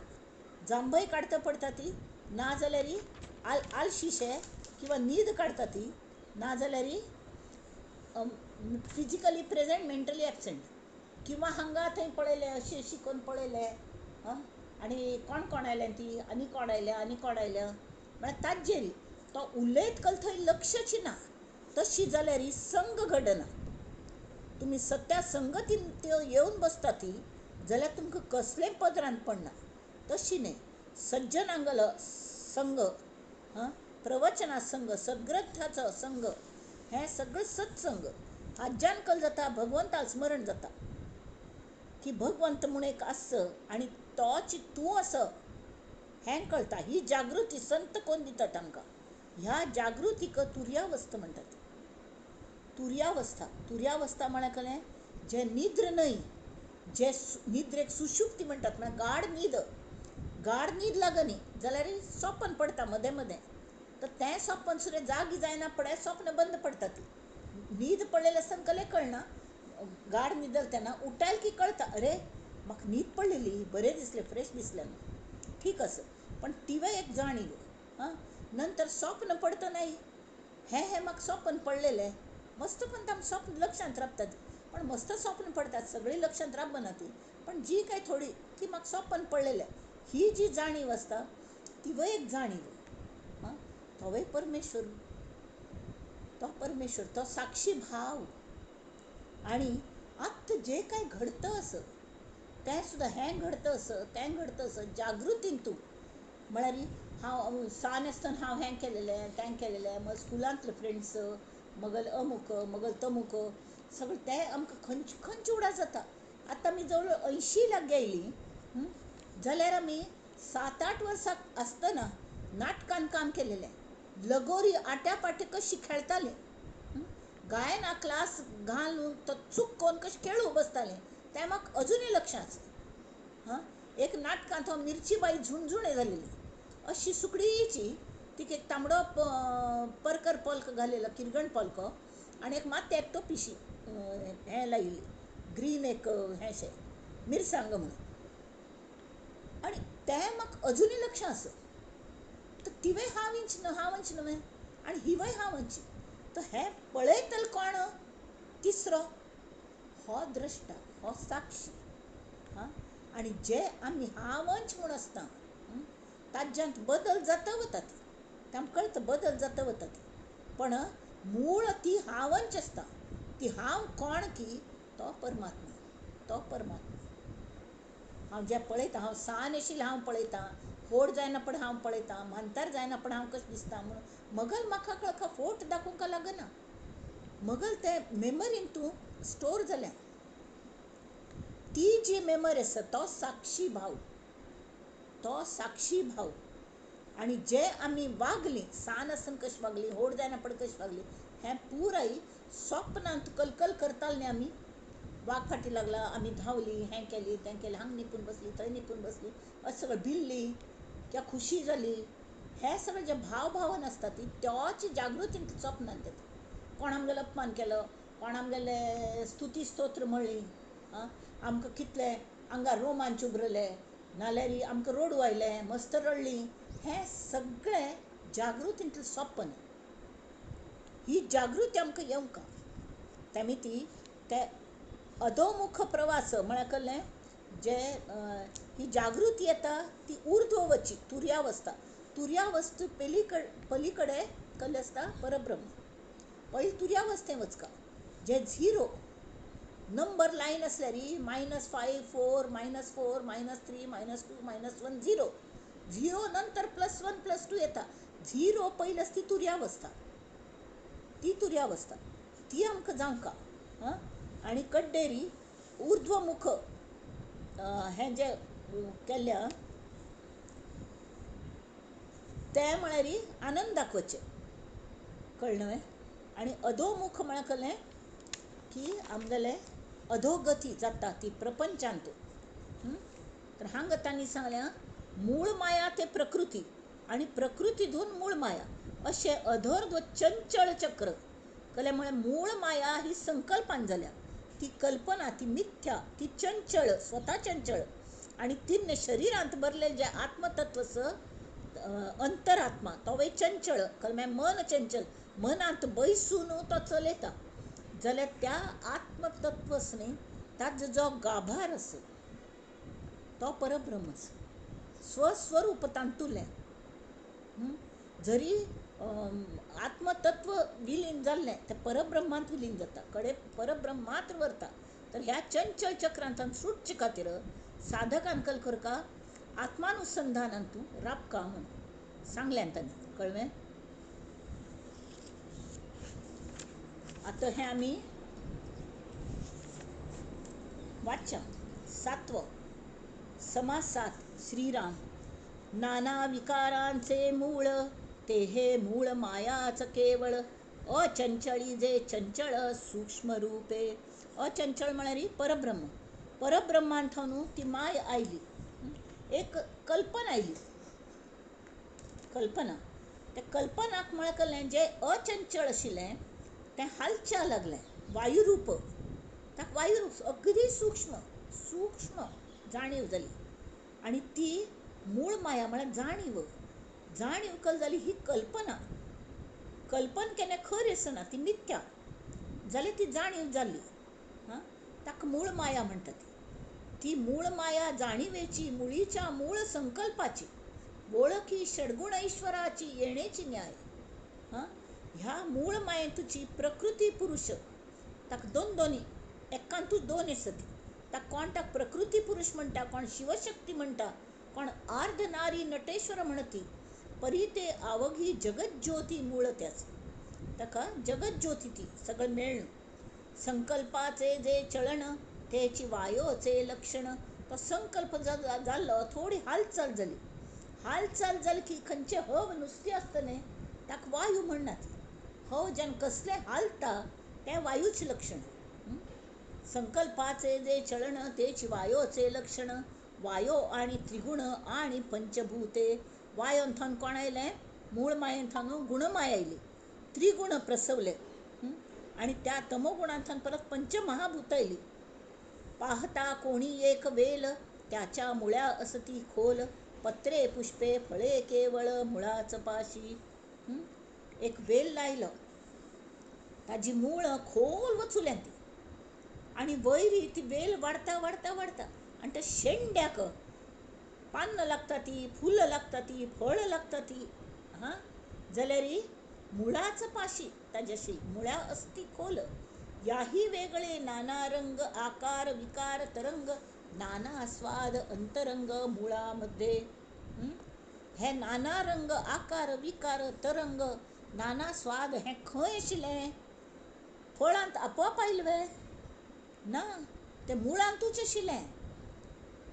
जांभय काडता पडटा ती, ना जाल्यार आलशिशे किंवा न्हीद काडटा ती, ना जाल्यार फिजिकली प्रेजेंट मेंटली एबसेंट, किंवा हांगा थंय पळयलें अशी अशी कोण पळयलें आं आनी कोण कोण आयलें ती आनी कोण आयल्या आनी कोण आयल्या म्हळ्यार ताजेर तो उलयत कल थंय लक्षच ना. तशी जाल्यार संग घडना. तुमी सत्या संगतीन त्यो येवन बसता ती जाल्यार तुमकां कसलें पदरान पडना. तशी न्हय, सज्जनांगल संग, हां प्रवचना संग, सद्ग्रंथाचो संग, हें सगळें सत्संग. हाज्यान कल जाता भगवंताक स्मरण जाता की भगवंत म्हूण एक आस आनी तोच तूं आस हें कळटा. ही जागृती संत कोण दितात आमकां. ह्या जागृतीक तुर्यावस्था म्हणटात. तुर्यावस्था, तुर्यावस्था म्हळ्यार कळ्ळें जें निद्र न्हय, जे निद्रेक सुशुप्ती म्हणटात, म्हळ्यार गाढ न्हीद. गाढ न्हीद लागनी जाल्यार सपन पडटा मदें मदें, तर तें सपन सुद्दां जागी जायना पडय सपन बंद पडटा ती. न्हीद पडलेलें आसतना कलें कळना, गाढ न्हीद तेन्ना उठायल की कळटा अरे म्हाका न्हीद पडलेली, बरें दिसलें, फ्रेश दिसलें, ठीक आसा. पण तिवय एक जाणीव. हां नंतर स्वप्न पडता नाही, हें हें म्हाका स्वप्न पडलेलें मस्त, पण आमकां स्वप्न लक्षांत राबतात, पण मस्त स्वप्न पडतात सगळीं लक्षांत राबना ती, पण जी काय थोडी ती म्हाका स्वप्न पडलेलें ही जी जाणीव आसता तिवय एक जाणीव. हां तोवय परमेश्वर, तो परमेश्वर, तो साक्षी भाव. आनी आत्तां जें कांय घडता आसा तें सुद्दां हें घडता आसा तें घडता आसा जागृतीन तूं म्हळ्यार हांव सान आसतना हांव हें केलेलें तें केलेलें, मग स्कुलांतले फ्रेंड्स, मगल अमुक मगल तमुक, सगळें तें आमकां खंयचे खंयचे उडास जाता. आतां आमी जवळ 80 लागीं आयलीं जाल्यार आमी 7-8 वर्सां आसतना नाटकान काम केलेलें, लगोरी आट्या पाट्या कशी खेळटालीं, गायना क्लास घालून तो चूक कोन्न कशें खेळूं बसतालें तें म्हाका अजुनूय लक्षांत आसा. हां एक नाटकांत हांव मिर्ची बाई झुणझुणें जालेली, अशी सुकडीची, तिका एक तांबडो परकर पोल्क घालेलो, किरगण पोल्को, आनी एक माथ्याक टोपीशी हें लायिल्ली ग्रीन एक हें शें मिरसांग म्हणून, आनी तें म्हाका अजुनूय लक्षांत आसा. तर तिवय हांव हांवच न्हय आनी हिवय हांवच. तर हें पळयतलो कोण तिसरो हो द्रश्टा, हो साक्षी. हां आनी जे आमी हांवच म्हूण आसता ताज्यांत बदल जाता वतात, आमकां कळटा बदल जाता वतात, पण मूळ ती हांवच आसता. ती हांव कोण की तो परमात्मा, तो परमात्मा. हांव जें पळयता, हांव सान आशिल्लें हांव पळयतां, व्हड जायना पण हांव पळयतां, म्हांतार जायना पण हांव कशें दिसता म्हणून मगल म्हाका कळका फोट दाखोवंक लागना, मगल ते मेमरीन तूं स्टोर जाल्या. ती जी मेमरी आसा तो साक्षी भाव, तो साक्षी भाव. आनी जे आमी वागलीं सान आसतना कशी वागलीं, व्हड जायना पण कशी वागलीं, हें पुराय स्वप्नांत कलकल करताले न्ही आमी. वाग फाटी लागला, आमी धांवली, हें केली तें केलें, हांगा निपून बसली थंय निपून बसली, अशें सगळें भिल्ली किंवा खुशी जाली, हे सगळे जे भाव भावन आसता ती त्योच जागृतींत स्वप्नांत येता. कोण आमगेलो अपमान केलो, कोण आमगेले स्तुती स्तोत्र म्हणली, आं आमकां कितले आंगार रोमांच उबरले, नाल्यार आमकां रडू आयलें, मस्त रडली, हें सगळें जागृतींतलें सपन. ही जागृती आमकां येवंक तेमी ती ते अधोमुख प्रवास म्हळ्यार कळ्ळें जे ही जागृती येता ती ऊर्ध्व वची तुर्यावस्था. तुर्यावस्था पलीकडे कल्लें आसता परब्रह्म. पयलीं तुर्यावस्थेंत वचका जे झिरो नंबर लायन आसल्यार -5 4 -4 -3 -2 -1 0 0 नंतर +1 +2 येता. झिरो पयलीं आसा ती तुर्यावस्था, ती तुर्यावस्था ती आमकां जावंका. आं, आनी कड्डेरी ऊर्ध्वमुख हें जें केल्लें तें म्हळ्यार आनंदाक वचचें, कळ्ळें न्हय? आनी अधोमुख म्हळ्यार कळ्ळें की आमगेलें अधोगती जाता ती प्रपंचांत. तर हांगा तांणी सांगलें मूळ माया ते प्रकृती आनी प्रकृतीतून मूळ माया अशें अधर्व चंचळ चक्र. कळ्ळें? म्हळ्यार मूळ माया ही संकल्पान जाल्या, ती कल्पना, ती मिथ्या, ती चंचळ, स्वता चंचळ. आनी तिन्न शरिरांत भरलें जें आत्मतत्व आसा अंतरात्मा तोवूय चंचळ. कळ्ळें? मन चंचल, मनांत बैसून तो चलयता. जाल्यार त्या आत्मतत्व आसा न्ही ताजो जो गाभार आसा तो परब्रह्म आसा, स्वस्वरूप तातूंतलें. जरी आत्मतत्व विलीन जाल्लें तें परब्रह्मांत विलीन जाता, कडे परब्रह्मांत व्हरता. तर ह्या चंचल चक्रांतल्यान सुटचे खातीर साधकान कल करका आत्मानुसंधानान तूं राबका म्हूण सांगलें तांणी. कळ्ळें? आतां हें आमी वाच्या. सातवो समासात श्रीराम. नाना विकारांचे मूळ ते हे मूळ मायाच केवळ, अचंचळी जे चंचळ सूक्ष्म रूपे. अचंचळ म्हळ्यार परब्रह्म. परब्रह्मान थावन ती माय आयली, एक कल्पना आयली, कल्पना. त्या कल्पनाक म्हळ्यार कळ्ळें जें अचंचळ आशिल्लें तें हालच्या लागलें, वायुरूप. ताका वायुरूप अगदी सूक्ष्म सूक्ष्म जाणीव जाली आनी ती मूळ माया म्हळ्यार जाणीव. जाणीव कल जाली ही कल्पना. कल्पना केन्ना खरी आसना, ती मिथ्या जाल्यार ती जाणीव जाली. हां, ताका मूळ माया म्हणटा ती. ती मूळ माया जाणिवेची, मुळीच्या मूळ संकल्पाची, वळखी षडगुण ईश्वराची येणेची न्याय. हां, ह्या मूळ मायेंतूची प्रकृती पुरुष, ताका दोन दोनी एकांतूच दोन आसता ती. ताका कोण ताका प्रकृती पुरुष म्हणटा, कोण शिवशक्ती म्हणटा, कोण अर्ध नारी नटेश्वर म्हणती. परी ते आवघी जगज्योती मूळ त्याच, ताका जगज्योती ती सगळें मेळ्ळें. संकल्पाचे जे चलण तेची वायोचे लक्षण. तो संकल्प जाल्लो थोडी हालचाल जाली, हालचाल जाली की खंयचें हव नुस्तें आसता न्ही ताका वायू म्हणनात. हव जेन्ना कसलें हालता तें वायूचें लक्षण. संकल्पाचे जे चलण तेची वायोचे लक्षण. वायो आनी त्रिगुण आनी पंचभूते. वायोन थावन कोण आयलें? मूळ मायेन थावन गुणमाय आयली, त्रिगुण प्रसवले आनी त्या तमोगुणांतल्यान परत पंचमहाभूत आयली. पाहता कोणी एक वेल त्याच्या मुळ्या असती खोल, पत्रे पुष्पे फळे केवळ मुळाच पाशी. एक वेल लायलो, ताजी मूळ खोल वचुल्या ती आनी वयरी ती वेल वाडता वाडता वाडता आनी त्या शेंड्याक पान्न लागता ती, फुलां लागता ती, फळां लागता ती. हां, जाल्यार मुळाच पाशी ताज्याशी मुळ्या असती खोल. याही वेगळे नाना रंग आकार विकार तरंग, नाना स्वाद अंतरंग मुळामध्ये. हे नाना रंग आकार विकार तरंग नाना स्वाद हें खंय आशिल्लें? फळांत आपोआप आयलें वे? ना, तें मुळांतूच आशिल्लें.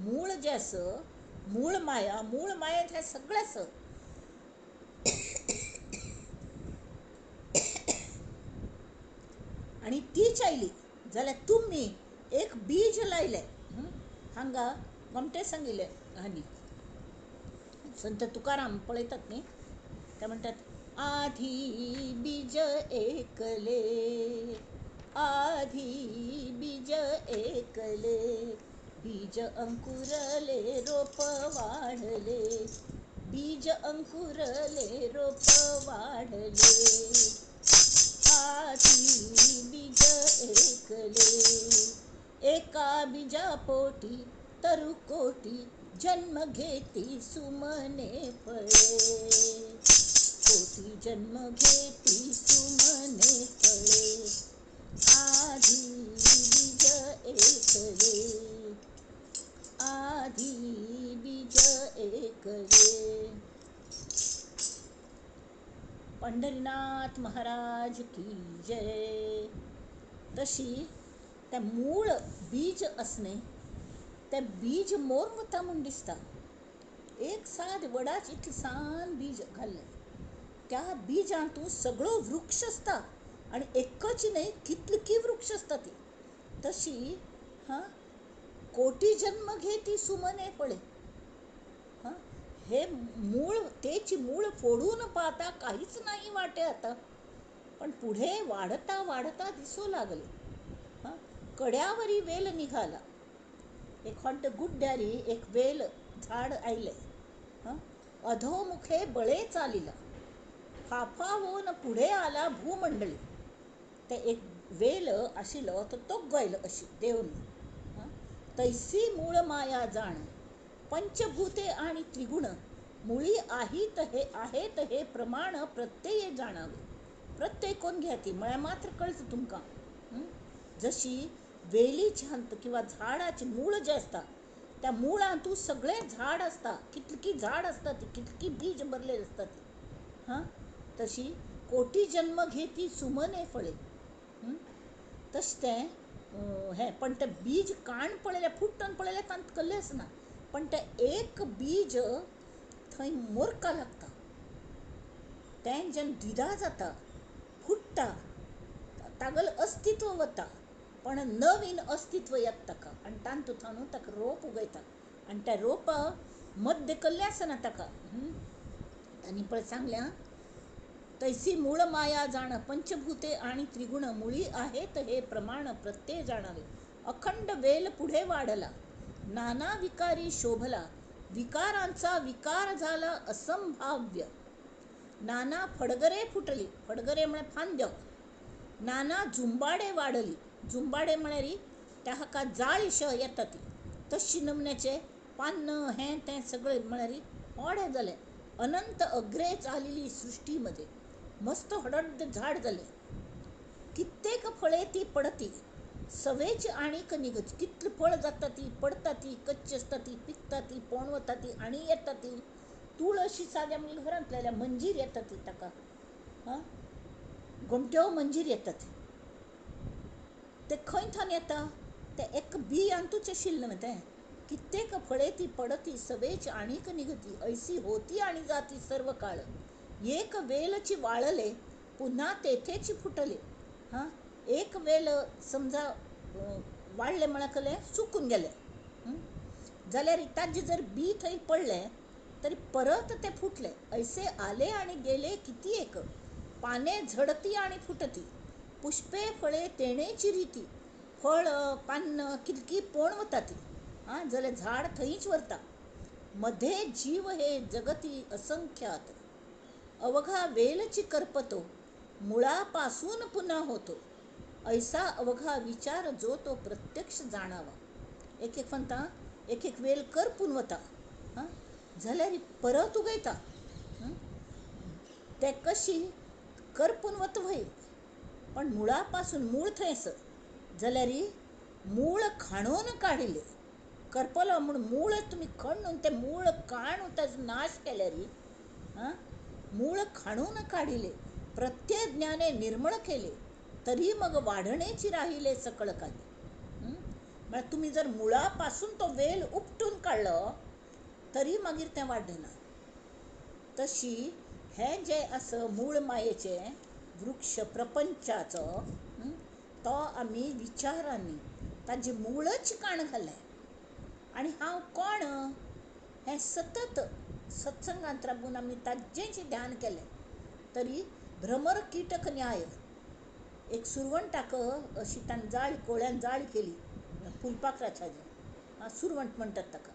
मूळ जें आसा मूळ माया, मूळ मायेंत हें सगळें आसा. आनी तीच आयली जाल्यार तुमी एक बीज लायलें. हांगा गोमटें सांगिल्लें आनी संत तुकाराम पळयतात न्ही, ते म्हणटात आधी बीज एकले, आधी बीज एकले, बीज अंकुरले रोप वाढले, बीज अंकुरले रोप वाढले, आधी बीज एकले, एका बीजापोटी तरुकोटी जन्म घेती सुमने फळे, कोटी जन्म घेती सुमने फळे. फळे, आधी बीज एकले, आधी बीज एकले. पंढरीनाथ महाराज की जय. तशी त्या मूळ बीज असणे, ते बीज मोर वता म्हूण दिसता. एक साद वडाच इतलें सान बीज घाल्लें, त्या बीजांतू सगळो वृक्ष आसता आनी एकच न्हय कितली वृक्ष आसता ती. तशी हां कोटी जन्म घेती सुमने फळे. हां हे मूळ तेची मूळ फोडून पाहता काहीच नाही वाटे आता, पण पुढे वाढता वाढता दिसू लागले. हां कड्यावरी वेल निघाला. एक हॉट गुड्ड्यारी एक वेल झाड आयलें. हां अधोमुखे बळे चालिला, फाफावून पुढे आला भूमंडळी. ते एक वेल आशिल्लो तो तोग्गो आयलो अशी देवन. तैसी मूळ माया जाण, पंचभूते आणि त्रिगुण मुळी आहेत हे आहेत हे प्रमाण प्रत्यय जाणावे. प्रत्यय कोण घ्या ती म्हळ्यार मात्र कळटा तुमकां. जशी वेलीची हंत किंवा झाडाचे मूळ जे आसता त्या मुळांतू सगळें झाड आसता, कितकी झाड आसता ती, कितकी बीज भरलेली आसता ती. हां तशी कोटी जन्म घेती सुमने फळे. तशें तें हें पण तें बीज काण पळयलें फुट्टन पळयलें तांत कल्लें आसना, पण तें एक बीज थंय मोरका लागता. तें जेन्ना द्विधा जाता, फुट्टा, तागेलें अस्तित्व वता, पण नवीन अस्तित्व येता ताका आनी तातूंत न्हू ताका रोप उगयता आनी त्या रोपा मध्य कल्लें आसना ताका. तांणी पळय सांगलें, तैसी मूळ माया जाण, पंचभूते आणि त्रिगुण मुळी आहेत हे प्रमाण प्रत्यय जाणावे. अखंड वेल पुढे वाढला, नाना विकारी शोभला, विकारांचा विकार झाला असंभाव्य. नाना फडगरे फुटली, फडगरे म्हळ्यार फांद्यो. नाना झुंबाडे वाडली, झुंबाडे म्हळ्यार त्या हाका जाळी येता ती तशी नमुन्याचे पान्न हें तें सगळें म्हळ्यार होडे जालें. अनंत अग्रे चालली सृष्टीमध्ये, मस्त हडड्ड झाड जालें. कित्येक फळे ती पडती, सवेच आणीक निगत. कितली फळ जाता ती पडता ती, कच्ची आसता ती, पिकता ती, पोण वता ती आनी येता ती. तुळशी साद्या म्हणजे घरांतल्या मंजीर येता ती ताका. हां गोमट्यो मंजीर येतात ते खंय थंय येता ते एक बियांतूच आशिल्लें न्हय तें. कित्येक फळे ती पडती, सवेच आणीक निगती, ऐसी होती आणि जाती सर्व काळ. एक वेलची वाळले, पुन्हा तेथेच फुटले. हां एक वेल समजा वाळ्ळें म्हळ्यार कलें सुकून गेलें जाल्यार ताजें जर बी थंय पडलें तरी परत तें फुटलें. ऐसे आले आणि गेले किती एक, पाने झडती आणि फुटती, पुष्पे फळे तेणेची रीती. फळ पान्न कितकी पोण वता ती. आं जाल्यार झाड थंयच व्हरता. मध्ये जीव हे जगती असंख्यात, अवघा वेलची करपतो, मुळापासून पुन्हा होतो. ऐसा अवघा विचार जो तो प्रत्यक्ष जाणावा. एक एक म्हणता एक एक वेल करपून वता, हां जाल्यार परत उगयता. ते कशी करपून वता व्हय, पण मुळापासून मूळ थंय आसा जाल्यार मूळ खाणून काडिल्लें. करपलो म्हूण मूळ तुमी खणून तें मूळ काडून ताजो नाश केल्यार, आं मूळ खाणून काडिले, प्रत्यय ज्ञाने निर्मळ केले, तरी मग वाढणेची राहिले सकळ काही. म्हळ्यार तुमी जर मुळापासून तो वेल उपटून काडलो तरी मागीर तें वाडना. तशी हें जें आसा मूळ मायेचें वृक्ष प्रपंचाचो तो आमी विचारांनी ताजें मुळच काण घालें. आनी हांव कोण हें सतत सत्संगांत राबून आमी ताजेंच ध्यान केलें तरी भ्रमर कीटक न्याय. एक सुरवंटाक अशी ताणें जाळी कोळ्यान जाळी केली फुलपाखराची, सुरवंट म्हणटात ताका,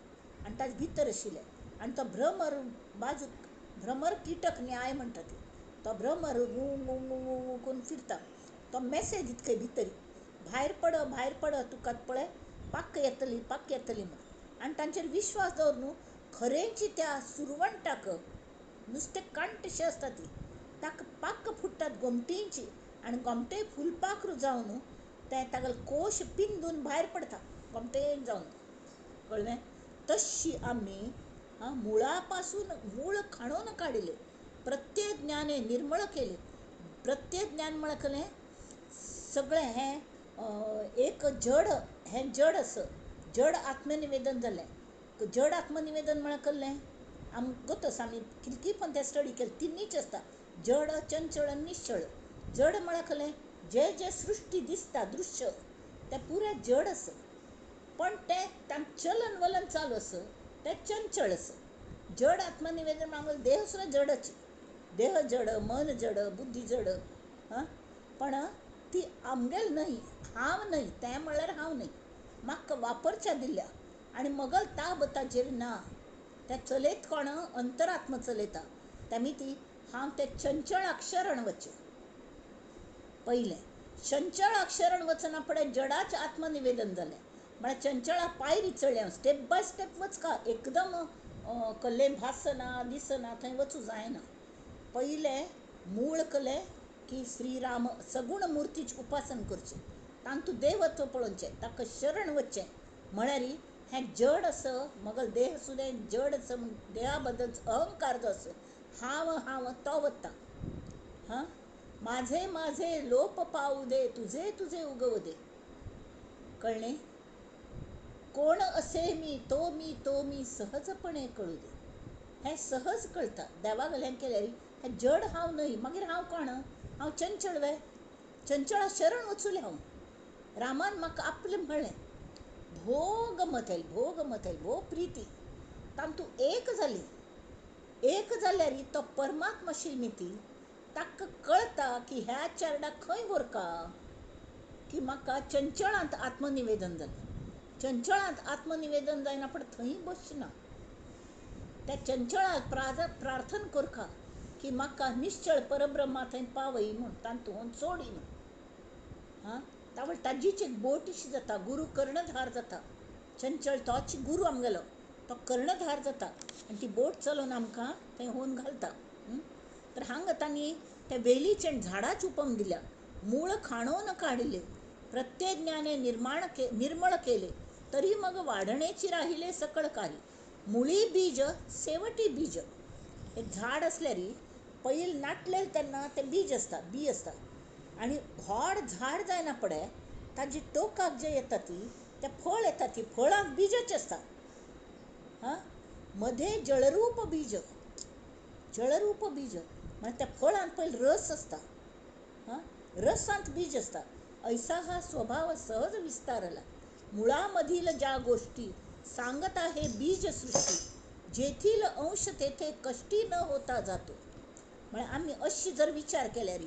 आनी ताजे भितर आशिल्लें. आनी तो भ्रमर बाजूक भ्रमर कीटक न्याय म्हणटा ती, तो भ्रमर गू गू गू गू करून फिरता. तो मेसेज दिता खंय भितर, भायर पड भायर पड, तुका पळय पाक येतली पाक येतली म्हूण. आनी तांचेर विश्वास दवर न्हू, खरेंची त्या सुरवंटाक नुस्तें कांटशें आसता ती, ताका पाक फुट्टात गोमटींची आनी गोमटे फुलपाखरू जावन तें तागेलो कोश पिंदून भायर पडटा गोमटेन जावन. कळ्ळें? तशी आमी मुळा पासून मूळ खाणून काडिल्लें प्रत्येक ज्ञाने निर्मळ केलें. प्रत्येक ज्ञान म्हळ्यार कसलें सगळें हें एक जड हें जड आसा जड आत्मनिवेदन जालें. जड आत्मनिवेदन म्हळ्यार कसलें आमकां गोत आसा आमी कितकी पण तें स्टडी केलें तिनूच आसता जड चंचळ आनी निश्चळ. जड म्हळ्यार कसलें जें जें सृश्टी दिसता दृश्य तें पुराय जड आसा पण तें तांकां चलन वलन चालू आसा तें चंचळ आसा. जड आत्मनिवेदन म्हळ्यार देह सुद्दां जडच, देह जड, मन जड, बुद्धी जड. हां, पण ती आमगेल न्हय, हांव न्हय, तें म्हळ्यार हांव न्हय, म्हाका वापरच्या दिल्या आनी मगल ताब ताजेर ना. तें चलयत कोण अंतरात्मा चलयता. तेमी ती हांव तें चंचळाक शरण वचचें पयलें. चंचळाक शरण वचना फुडें जडाचें आत्मनिवेदन जालें म्हळ्यार चंचळा पायरी चडलें हांव, स्टेप बाय स्टेप वचका, एकदम कसलें भासना दिसना थंय वचूं जायना. पयलें मूळ कसलें की श्रीराम सगुण मुर्तीचें उपासन करचें, तांतूं देवत्व पळोवचें, ताका शरण वचचें. म्हळ्यार हें जड आसा मगल देह सुद्दां जड आसा म्हूण देहा बद्दल अहंकार जो आसा हांव हांव तो वता. हां, माझे माझे लोप पावू दे, तुझे तुझे उगवू दे. कळ्ळें? कोण असे मी तो मी तो मी सहजपणे कळू दे. हें सहज कळटा देवा हें केल्यार हें जड हांव न्हय. मागीर हांव कोण? हांव चंचळ वे, चंचळा शरण वचुलें हांव. रामान म्हाका आपलें म्हळें, भोग मथेल भोग मथेल भोग प्रिती तांतूं एक जाली. एक जाल्यार तो परमात्मा शिल्मिती ताका कळटा की ह्या चेरडाक खंय व्हरका की म्हाका चंचळांत आत्मनिवेदन जालें. चंचळांत आत्मनिवेदन जायना पण थंय बसना. त्या चंचळाक प्रार्थना करका की म्हाका निश्चळ परब्रह्मा थंय पावय म्हूण, तांतूं सोडी म्हूण. हां, तावळ ताजीच एक बोट अशी जाता, गुरू कर्णधार जाता. चंचळ तोच गुरू आमगेलो, तो कर्णधार जाता आनी ती बोट चलोवन आमकां थंय होवन घालता. तर हांगा तांणी त्या वेलीचें आनी झाडाची उपम दिल्या. मूळ खाणोवन काडिल्ले, प्रत्येक ज्ञाने निर्माण निर्मळ केले, तरी मग वाढणेची राहिले सकळ काही. मुळी बीज सेवटी बीज. एक झाड आसल्यार पयल नाटलें तेन्ना तें बीज आसता, बी आसता आनी व्हड झाड जायना पडे ताजी टोकाक जे येता ती तें फळ येता, ती फळांक बीजच आसता. हां, मधे जळरूप बीज, जळरूप बीज म्हळ्यार त्या फळांत पयलीं रस आसता. हां, रसांत बीज आसता. ऐसा हा स्वभाव सहज विस्तारला. मुळामधील ज्या गोष्टी सांगत आहे बीज सृष्टी, जेथील अंश तेथे कष्टी न होता जातो. म्हळ्यार आमी अशी जर विचार केल्यार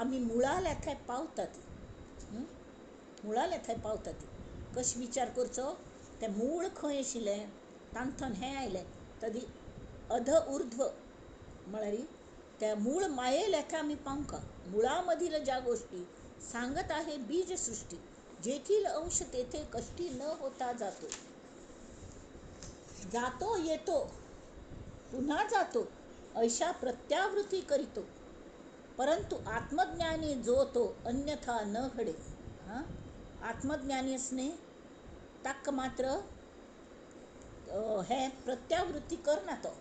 आमी मुळाल्या थंय पावतात. मुळाल्या थंय पावतात. कशें विचार करचो? तें मूळ खंय आशिल्लें तांतून हें आयलें तदी अध ऊर्ध्व म्हळ्यार त्या मूळ माये लेखा आमी पावंका. मुळामधील ज्या गोष्टी सांगत आहे बीज सृष्टी, जेथील अंश तेथे कष्टी न होता जातो. जातो येतो पुन्हा जातो ऐशा प्रत्यावृत्ती करीतो, परंतु आत्मज्ञानी जो तो अन्यथा न घडे. हां, आत्मज्ञानी असणे ताका मात्र हें प्रत्यावृत्ती करना. तो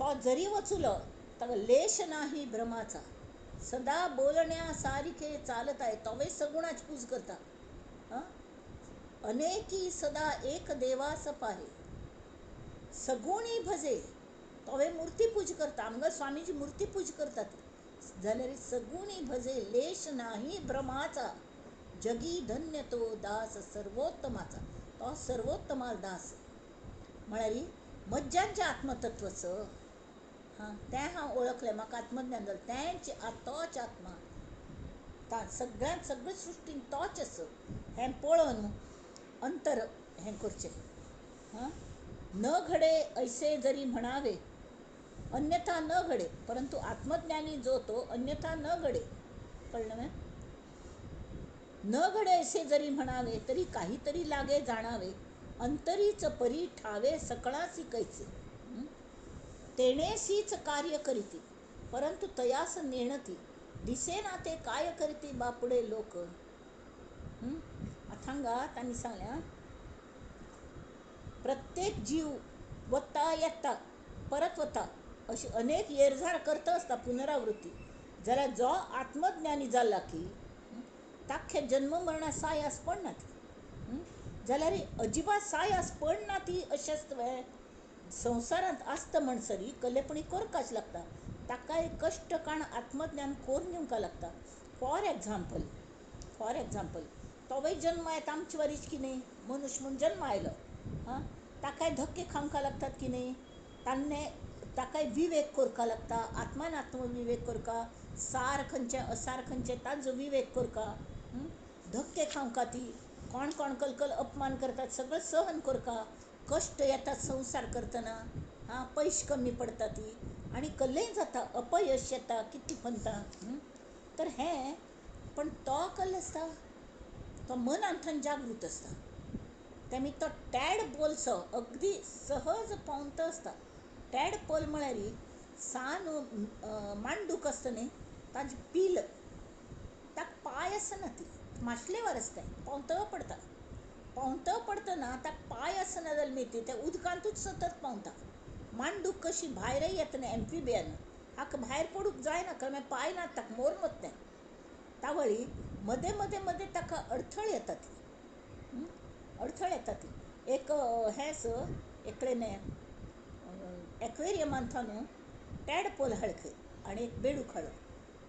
तो जरी वचुलो ताका लेश नाही भ्रमाचा, सदा बोलण्या सारिखे चालत आहे. तोवे सगुणाची पूज करता. हां, अनेकी सदा एक देवास पाहे, सगुणी भजे. तोवे मूर्ती पूज करता. आमगेर स्वामीजी मूर्ती पूज करतात जाल्यार सगुणी भजे लेश नाही भ्रमाचा, जगी धन्य तो दास सर्वोत्तमाचा. तो सर्वोत्तमाल दास म्हळ्यार मज्जांचें आत्मतत्वच. हां, तें हांव ओळखलें, म्हाका आत्मज्ञान जालें. तेंच तोच आत्मा, सगळ्यांत सगळे सृश्टीन तोच आसा हें पळोवन अंतर हें करचें. हां, न घडे ऐसे जरी म्हणावे, अन्यथा न घडे, परंतु आत्मज्ञानी जो तो अन्यथा न घडे. कळ्ळें? न घडे असे जरी म्हणावे तरी काहीतरी लागे जाणावे, अंतरीच परी ठावे सकळासी कैचे. तेणेसीच कार्य करीती परंतु तयास नेणती, दिसेना ते काय करती बापुडे लोक. आतां हांगा तांणी सांगलें, प्रत्येक जीव वता येता परत वता अशी अनेक येरझार करता आसता पुनरावृत्ती. जाल्यार जो आत्मज्ञानी जाला की ताखे जन्म मरणा सायास पडना ती, जाल्यार अजिबात सायास पडना ती अशें आसता. संवसारांत आसता म्हणसरी कलेपणी करकाच लागता, ताकाय कश्ट काण आत्मज्ञान करून दिवंक लागता. फॉर एग्जाम्पल, फॉर एग्जाम्पल तोवूय जन्म येता आमचे वरीच की न्ही, मनुष्य म्हूण जन्म आयलो, आं, ताकाय धक्के खावंक लागतात की न्ही, तान्ने ताकाय विवेक करपाक लागता, आत्मान आत्मविवेक करका, सार खंयचें असार खंयचें ताजो विवेक करका, धक्के खावंका ती, कोण कोण कलकल अपमान करतात सगळें सहन करका, कश्ट येतात संवसार करतना, आं, पयशे कमी पडटा ती आनी कल्लेय जाता, अपयश येता कितलें खंता. तर हें पण तो कल्लो आसता तो मनांतल्यान जागृत आसता, तेमी तो टॅड पोलसो अगदी सहज पोंवता आसता. टॅड पोल म्हळ्यार सान मांडूक आसता न्ही, ताजें पील, ताका पांय आसना, ती माशलेवार आसता, पोंवत पडटा, पोंवत पडटना ताका पांय आसना जाल्यार मेती त्या उदकांतूच सतत पोंवता. मांडूक कशी भायरय येता न्ही, एम्फिबियन हाका भायर पडूंक जायना, कारण पांय ना ताका, मोर वता तें. तावळी मदें मदें मदें ताका अडथळ येता ती, अडथळ येता ती. एक हें आस एकलें एक्वेरियमांत न्हू टॅडपोल हाड खंय आनी एक बेडूक हाडलो,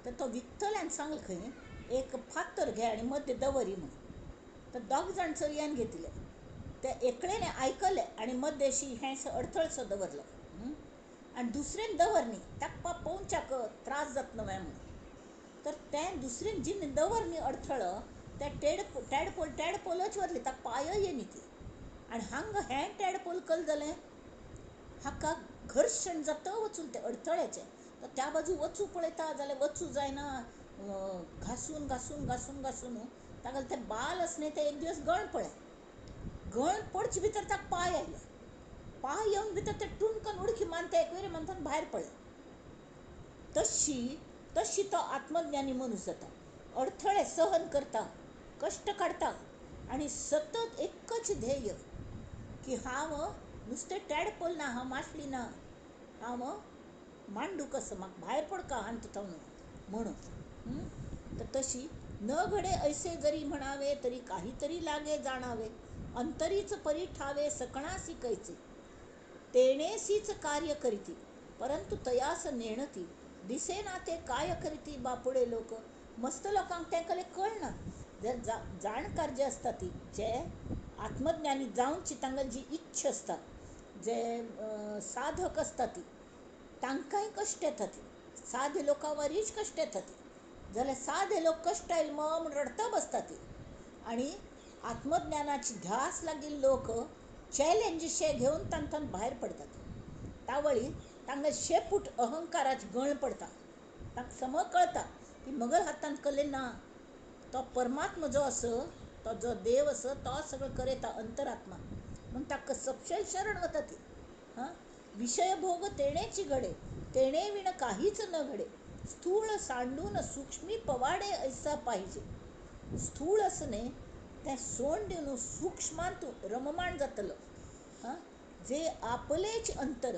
तर तो विकतल्यान सांगलें खंय एक फातर घे आनी मदें दवरी म्हूण. तर दोग जाण चलयान घेतिल्ले, ते एकलेन आयकलें आनी मदें अशी हें अडथळसो दवरलो आनी दुसरेन दवर न्ही, ताका पोवच्याक त्रास जाता न्हय म्हूण. तर तें दुसरेन जिन्न दवर न्ही अडथळो, तें टॅडपोल टॅडपोलच वरलें, ताका पांय येनी ती. आनी हांगा हें टॅडपोल कल जालें, हाका घर्शण जाता वचून तें अडथळ्याचें, तर त्या बाजू वचूं पळयता जाल्यार वचूं जायना, घासून घासून घासून घासून ताका तें बाल आसलें तें एक दीस गळ पळय, गळ पडचे भितर ताका पांय आयले, पांय येवन भितर तें टुणकन उडकी मारून तें एक्वेरियमांतल्यान भायर पडलें. तशी तशी तो आत्मज्ञानी मनीस जाता, अडथळे सहन करता, कश्ट काडटा आनी सतत एकच ध्येय की हांव नुस्तें टॅडपोल ना, हांव मासली ना, हांव मांडूक आसा, म्हाका भायर पडका हांत थंय म्हणून. तर तशी न घडे ऐसे जरी म्हणावे तरी काहीतरी लागे जाणावे, अंतरीच परी ठावे सकणासी कैचे, तेणेसीच कार्य करीती परंतु तयास नेणती, दिसेना ते काय करीती बापुडे लोक. मस्त लोकांक तें कले कळना, जर जाणकार जे आसता ती जे आत्मज्ञानी जावची तांकां जी इच्छा आसता, जे साधक आसता ती, तांकांय कश्ट येता ती, साधे लोकां वरीच कश्ट येता ती. जाल्यार साधे लोक कश्ट आयले म्हूण रडता बसता ती, आनी आत्मज्ञानाची ध्यास लागिल्ले लोक चॅलेंज शे घेवन तांतून भायर पडतात. तावळी तांकां शेपूट अहंकाराची गळ पडता, तांकां सम कळता की मगल हातांत कले ना, तो परमात्मा जो आसा, तो जो देव आसा तो सगळो करयता अंतरात्मा, म्हूण ताका सपशेल शरण वता ती. हां, विषयभोग तेणेची घडे, तेणे विण काहीच न घडे, स्थूळ सांडून सूक्ष्मी पवाडे ऐसा पाहिजे. स्थूळ आसने तें सोड दिवन सूक्ष्मांत रममाण जातलो. हां, जे आपलेच अंतर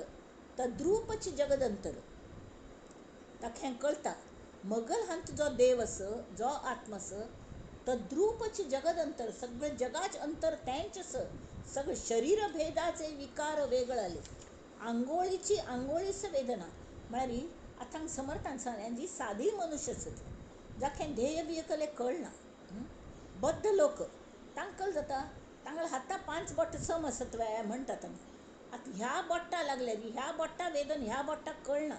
तद्रूपच जगदंतर. ताका हें कळटा मगल हांत जो देव आसा, जो आत्मा आसा, तद्रूपच जगदंतर, सगळें जगाच अंतर तेंच आसा, सगळें शरीर भेदाचे विकार वेगळाले, आंगोळीची आंगोळीच वेदना. म्हळ्यार आतां समर्थान सांगलें जी सादी मनुष्य आसा ती, जाका ध्येय बिय कले कळना, बद्ध लोक, तांकां जाता तांकां हाता 5 बोटां सम आसत वे म्हणटात आमी. आतां ह्या बोट्टा लागल्या ह्या बोट्टा वेदन ह्या बोट्टाक कळना.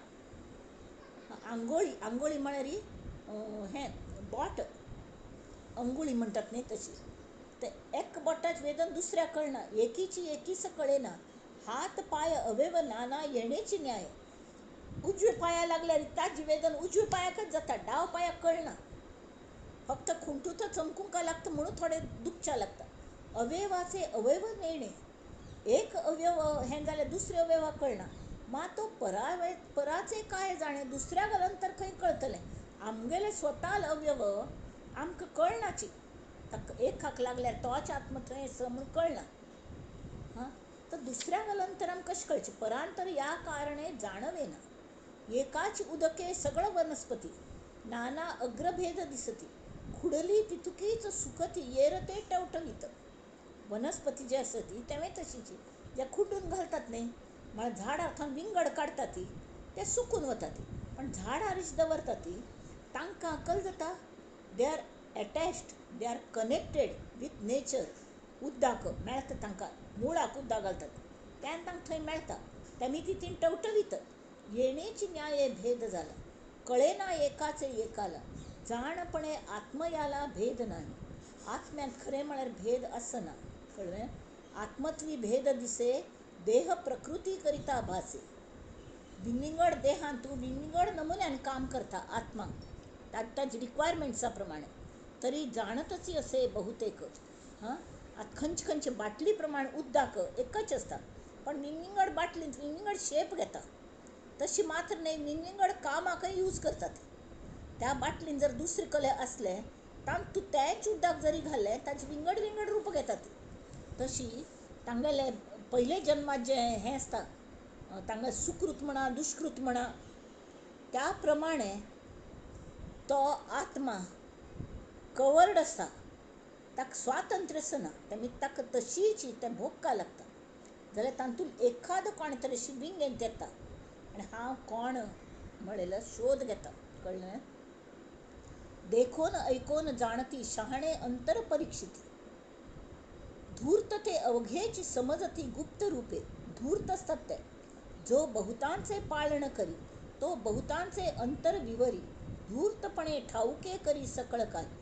आंगोळी, आंगोळी म्हळ्यार हें बोट, अंगुळी म्हणटात न्ही तशी, ते एक बोटाच वेदन दुसऱ्याक कळना, एकीची एकीच कळना. हात पांय अवयव नाना येणेची न्याय. उजव्या पांया लागल्यार ताजी वेदन उजव्या पांयाकच जाता, डाव पांयाक कळना, फक्त खुंटूत चमकूंक लागता म्हणून थोडे दुखच्या लागता. अवयवाचे अवयव नेणे, एक अवयव हें जाल्यार दुसऱ्या अवयवाक कळना. मा तो पराचे काय जाणे, दुसऱ्या घालून तर खंय कळतलें. आमगेले स्वताल अवयव आमकां कळनाची. ताका एकाक लागल्यार तोच आत्मा थंय आसा म्हूण कळना. हां, तर दुसऱ्याक अंतर आमकां कशें कळचें? परांतर ह्या कारणे जाणवेना. एकाच उदके सगळं वनस्पती नाना अग्रभेद दिसती, खुडली तितुकीच सुकती येरते टवटवीत. वनस्पती जी आसा ती तेंवूय तशीच, जे खुडून घालतात न्ही, म्हळ्यार झाडां थंय विंगड काडटा ती, ते सुकून वता ती. पण झाडां रिश दवरता ती तांकां अकल जाता. They are attached, they are connected with nature. उद्दाक मेळटा तांकां, मुळाक उद्दाक घालतात तेन्ना तांकां थंय मेळटा, तेमी ती टवटवीत. येणेची न्याये भेद जाला, कळेना एकाचे एकाला, जाणपणे आत्मयाला भेद नाही. आत्म्यांत खरें म्हळ्यार भेद आसना. कळ्ळें? आत्मत्वी भेद दिसे, देह प्रकृती करिता भासे. विंगड देहांत तूं विंगड नमुन्यान काम करता आत्मा, ताच्या रिक्वायरमेंट्सा प्रमाणे. तरी जाणतच असे बहुतेक. हां, आतां खंयचे खंयचे बाटली प्रमाण उद्दाक एकच आसता, पण विंगड बाटलींत विंगड शेप घेता. तशी मात्र न्हय, विंगड कामाकय यूज करतात. त्या बाटलीन जर दुसरे कले आसले तांतूं तेंच उदक जरी घाल्लें ताचे विंगड विंगड रूप घेतात. तशी तांगेले पयले जन्मात जें हें आसता, तांगेलें सुकृत म्हणा दुष्कृत म्हणा, त्या प्रमाणे तो आत्मा कवर्ड आसता, ताका स्वातंत्र्य आसना. तेमी ताका तशीच तें भोगपाक लागता. जाल्यार तातूंत एखादो कोण तरी अशी विंगेंत येता आनी हांव कोण म्हणलेलो शोध घेता. कळ्ळें? देखून ऐकून जाणती शहाणे अंतर परीक्षित, धूर्त ते अवघेची समजती गुप्त रूपे. धूर्त आसतात ते, जो बहुतांचे पाळण करी तो बहुतांचे अंतर विवरी, धूर्तपणे ठाऊके करी सकळ काही.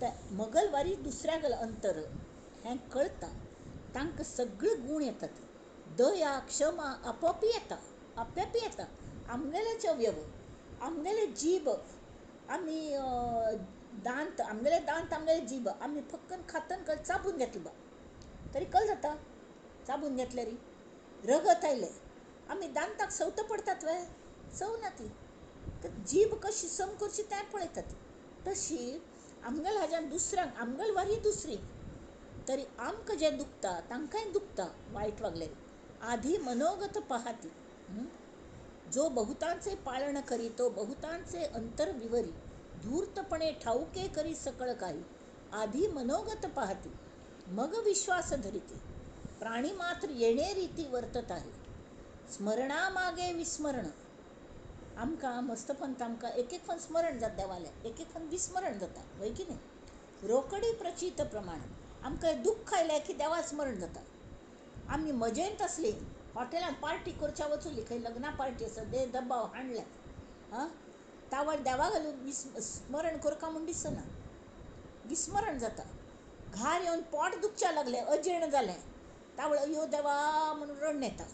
ते मगलवारी दुसऱ्या गेलं अंतर हें कळता, तांकां सगळे गूण येतात. दया क्षमा आपोआपी येता, आपोआपी येता. आमगेलेच अवयव, आमगेले जीब, आमी दांत, आमगेले दांत आमगेले जीब, आमी फक्कन खातन कल चाबून घेतले बा तरी कल जाता. चाबून घेतल्यार रगत आयलें, आमी दांताक सवत पडतात वे सवना ती, तर जीब कशी सम करची तें पळयतात. तशी आमगेल्या हाज्यान दुसऱ्यांक, आमगेल वारी दुसरी तरी आमकां जें दुखता तांकांय दुखता वायट वागल्यार. आधी मनोगत पहाती, जो बहुतांचे पाळण करी तो बहुतांचे अंतर विवरी, धूर्तपणे ठाऊके करी सकळ काही. आधी मनोगत पाहती मग विश्वास धरिती, प्राणी मात्र येणे रीती वर्तत आहे. स्मरणामागे विस्मरण. आमकां मस्तपंत आमकां एक एक पण स्मरण जाता देवालें, एक एक पण विस्मरण जाता, वय की न्ही? रोकडी प्रचित प्रमाण आमकां दुख्ख आयलें की देवा स्मरण जाता. आमी मजेंत आसली, हॉटेलांत पार्टी करच्या वचुली, खंय लग्ना पार्टी आसा, दे दबाव हाडले, आं, तावळ देवा घालून स्मरण करका म्हूण दिसना, विस्मरण जाता. घार येवन पोट दुखच्या लागलें, अजीर्ण जालें, तावळ अयो देवा म्हणून रडणें येता.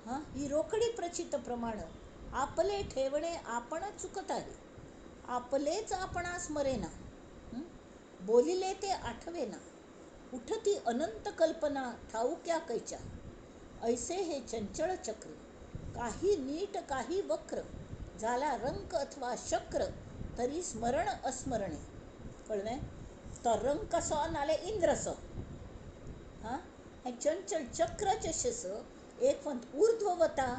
हां, ही रोकडी प्रचित प्रमाण आपले ठेवणे आपण चुकत आहे, आपलेच आपणा स्मरेना, बोलिले ते आठवेना, उठती अनंत कल्पना ठाऊक्या कैच्या. ऐसे हे चंचल चक्र, काही नीट काही वक्र, झाला रंक अथवा शक्र, तरी स्मरण अस्मरणे. कळ्ळें? तो रंक असो नाल्यार इंद्र असो. हां, हें चंचल चक्र जशें एक पंत ऊर्ध्व वता,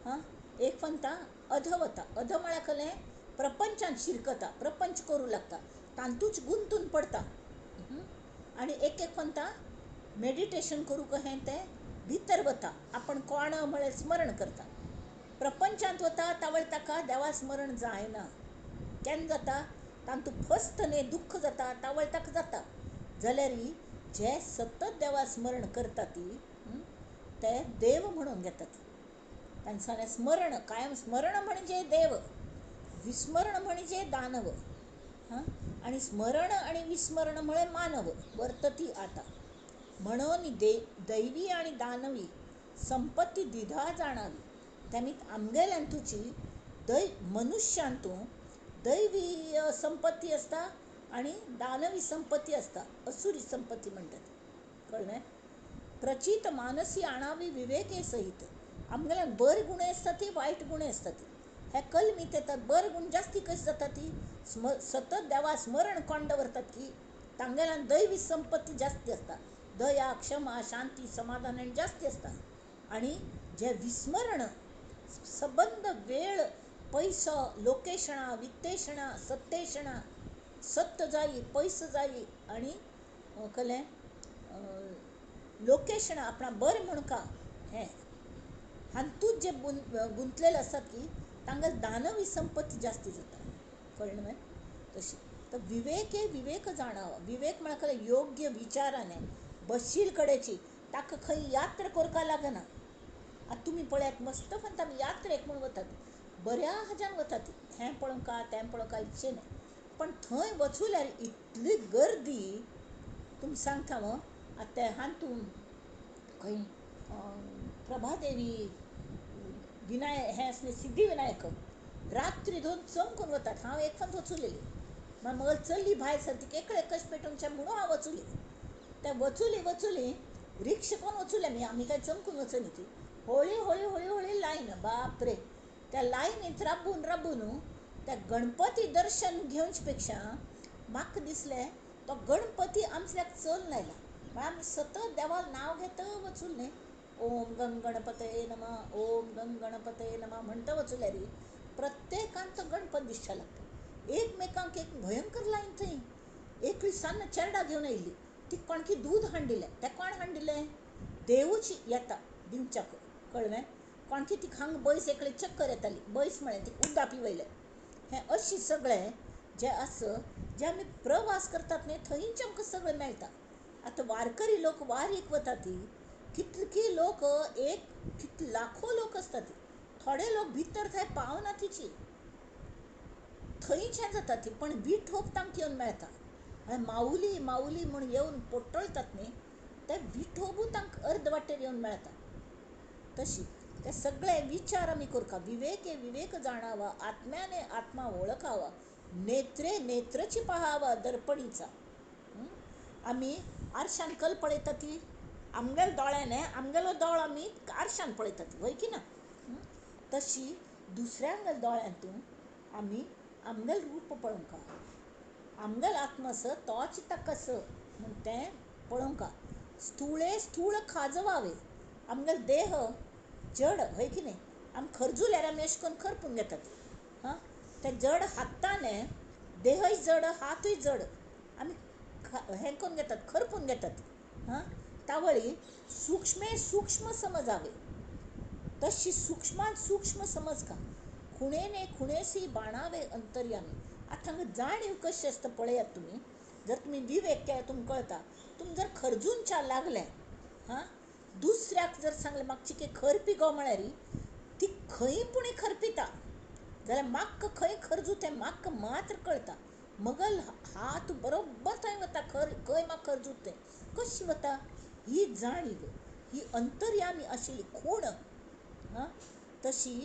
हां, एक पंता अध वता. अध म्हळ्यार कलें प्रपंचान शिरकता, प्रपंच करूं लागता, तांतूच गुंतून पडता. आनी एक एक पंता मेडिटेशन करूंक हें तें भितर वता, आपण कोण म्हळ्यार स्मरण करता. प्रपंचांत वता तावळ ताका देवा स्मरण जायना. केन्ना जाता? तातूंत फस्त न्ही दुख्ख जाता, तावळ ताका जाता. जाल्यार जे सतत देवा स्मरण करता ती ते देव म्हणून घेतात. तांचे स्मरण कायम स्मरण म्हणजे देव, विस्मरण म्हणजे दानव. हां, आनी स्मरण आनी विस्मरण म्हळें मानव वर्तती आता. म्हणून दैवी आनी दानवी संपत्ती द्विधा जाणावी. तेमी आमगेल्यांतूची मनुष्यांतू दैवी संपत्ती आसता आनी दानवी संपत्ती आसता, असुरी संपत्ती म्हणटात. कळ्ळें? प्रचित मानसी आणावी विवेके सहित. आमगेल्यान बरे गुण आसता ती, वायट गुण आसता ती, हे कलमीत येतात. बरें गूण जास्ती कशें जाता ती सतत देवा स्मरण कोण दवरतात की तांगेल्यान दैवी संपत्ती जास्ती आसता. दया, क्षमा, शांती, समाधान आनी जास्ती आसता. आनी जे विस्मरण सबंद वेळ, पयसो, लोकेशणां, वित्तेशणां, सत्तेशणां, सत्त जायी, पयसो जायी आनी कसलें लोकेशणां आपणा बरें म्हणका हें हातूंत जे गुंतलेले आसतात की तांकां दानवी संपत्ती जास्ती जाता. कळ्ळें न्हय? तशी तर विवेक हे विवेक जाणावा. विवेक म्हळ्यार कसलें योग्य विचाराने बशील कडेची ताका खंय यात्रा करपाक लागना. आतां तुमी पळयात मस्त फक्त आमी यात्रेक म्हूण वतात, बऱ्या हाज्यान वतात, हें पळोवंका तें पळोवंका इच्छेन. पण थंय वचूल्यार इतली गर्दी तुमी सांगता हांव. आतां ते हातून खंय प्रभादेवी विनायक हें आसलें सिद्धी विनायक रात्री धरून चमकून वतात. हांव एक फावट वचुलेली, मागीर म्हगेली चली भायर सर तिका एकले कशें पेटोवचें म्हणून हांव वचुली. ते वचुली वचुली रिक्षा करून वचुली आमी, आमी काय चमकून वचनी ती हळी हळी हळी हळी लायन, बापरे त्या लायनींत राबून राबून त्या गणपती दर्शन घेवचे पेक्षा म्हाका दिसलें तो गणपती आमच्याक चलून आयला. म्हळ्यार आमी सतत देवाक नांव घेत वचून न्हय, ओम गंग गणपतये नमः, ओम गंग गणपतये नमः म्हणटा वचुल्यार प्रत्येकान तो गणपती दिसता लागता. एकमेकांक एक भयंकर लायन थंय. एकली सान्न चेरडा घेवन आयिल्ली, तिका कोणकी दूद हाडिल्लें. तें कोण हाडिल्लें? देवूच येता दिवच्याक, कळ्ळें? कोणकी तिका हांगा बैस एकले चक्कर येताली, बैस म्हळें, तिका उदक पिवयलें. हें अशें सगळें जें आसा जे आमी प्रवास करतात न्हय थंयच आमकां सगळें मेळटा. आतां वारकरी लोक वारीक वतात ती कितले लोक, एक कितले लाखो लोक आसतात, थोडे लोक भितर थंय पावना तिची, थंयच हें जाता ती. पण विठोब तांकां येवन मेळटा. माऊली माऊली म्हूण येवन पोट्टळटात न्हय, ते विठोबू तांकां अर्द वाटेर येवन मेळटा. तशी ते सगळे विचार आमी करता. विवेके विवेक जाणावा, आत्म्याने आत्मा वळखावा, नेत्रे नेत्रची पहावा दर्पणीचा. आमी आरशान कल पळयता ती आमगेल्या दोळ्याने, आमगेलो दोळो आमी आरशान पळयतात, वय की ना? तशी दुसऱ्यांगेल्या दोळ्यांतून आमी आमगेलें रूप पळोवंक, आमगेलो आत्मा आसा तोच ताका आसा म्हूण तें पळोवंक. स्थूळे स्थूळ खाजवावे, आमगेलो देह जड, हय की न्हय? आमी खरजुल्यार आमी अशें करून खरपून घेतात. हां, ते जड हाताने देहय जड, हातूय जड, आमी हें करून घेतात, खरपून घेतात. हां, तावळी सूक्ष्मे सूक्ष्म समजावे, तशी सूक्ष्मात सूक्ष्म समज का खुणेने खुणेसी बाणावे अंतर्यामी. आतां हांगा जाणीव कशी आसता पळयात तुमी. जर तुमी विवेक केल्यार तुमकां कळटा. तुमी जर खरजूनच्या लागलें, हां, दुसऱ्याक जर सांगलें म्हाका चिके खरपी गो म्हळ्यार ती खंय पूण खरपिता जाल्यार म्हाका खंय खरजू तें म्हाका मात्र कळटा. मगल हात बरोबर थंय वता, खंय म्हाका खरजूत तें कशी वता. ही जाणीव, ही अंतर्यामी आशिल्ली खूण. हां, तशी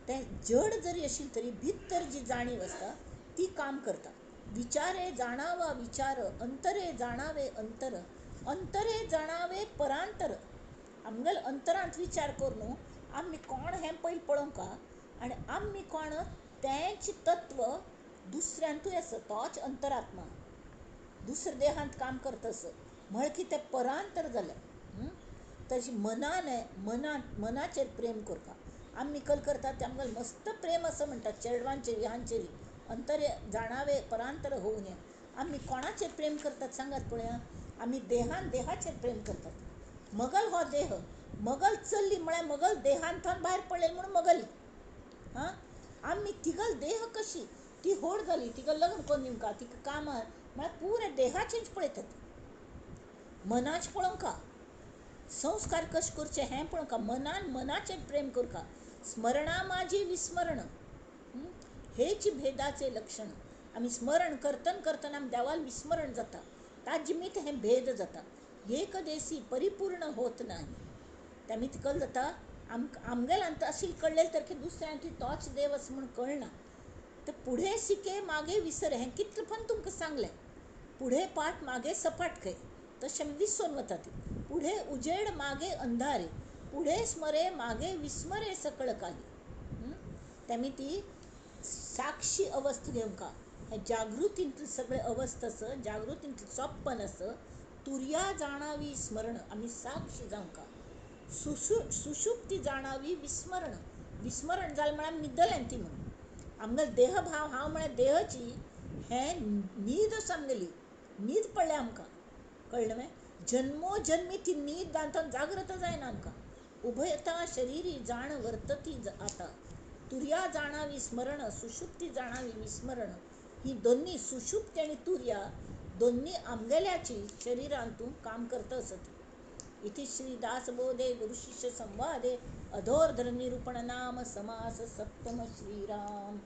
तें जड जरी आशिल्ली तरी भितर जी जाणीव आसता ती काम करता. विचारे जाणावा विचार, अंतरे जाणावे अंतर, अंतरे जाणावे परांतर. आमगेले अंतरांत विचार करून आमी कोण हें पयलीं पळोवंक आनी आमी कोण तेंच तत्व दुसऱ्यांतूय आसा, तोच अंतरात्मा दुसऱ्या देहांत काम करता आसा म्हळ्यार की तें परांतर जालें. तशी मनान मनाचेर प्रेम करता. आमी कल करतात ते आमकां मस्त प्रेम आसा म्हणटात चेडवांचेर ह्यांचेर, अंतरे जाणावे परांतर होऊ नये. आमी कोणाचेर प्रेम करतात सांगात पळया? आमी देहान देहाचेर प्रेम करतात. मगल हो देह, मगल चल्ली म्हळ्यार मगल देहांतल्यान भायर पडलेली म्हणून मगली. हां, आमी तिगल देह कशी ती होड जाली, तिका लग्न करून दिवंका, तिका कामां म्हळ्यार पुरे देहाचेच पळयतात, मनाचें पळोवंका. संस्कार कशें करचे हें पळोवंका, मनान मनाचेर प्रेम करका. स्मरणा माझी विस्मरण हेच भेदाचे लक्षण. आमी स्मरण करतना करतना आमी देवाक विस्मरण जाता, ताजे निमित्त हें भेद जाता. एक देसी परिपूर्ण होत नाही. त्या निमित्त कल जाता आमगेल्यान अशी कळ्ळें तर की दुसऱ्यांक तोच देव आसा म्हूण कळना. तर पुढे शिके मागे विसर हें कितलें पण तुमकां सांगलें. पुढे पाट मागे सपाट खंय, तशें आमी विसरून वतात. पुढे उजेड मागे अंधारे, पुढे स्मरे मागे विस्मरे सकळ काही. त्यामी ती साक्षी अवस्था घेवंका. हे जागृतींतले सगळे अवस्था आस, जागृतींतले सोंपण आस. तुर्या जाणावी स्मरण, आमी साक्षी जावंका. सुषुप्ती जाणावी विस्मरण, विस्मरण जालें म्हळ्यार आमी न्हिदलें ती म्हणून. आमगेलो देहभाव हांव म्हळ्यार देहची हें न्हीद आसा आमगेली, न्हीद पडल्या आमकां, कळ्ळें मगे? जन्मोजन्मी ती न्हीद दांतून जागृत जायना आमकां. उभयता शरिरी जाण वर्तती आता, तुर्या जाणावी स्मरण, सुषुप्ती जाणावी विस्मरण. ही दोन्ही सुषुप्ती आनी तुर्या दोन्ही आमगेल्याची शरिरांतून काम करता आसत. इति श्री दासबोधे गुरुशिष्य संवादे अधोर्धर निरूपण नाम समास सप्तम. श्रीराम.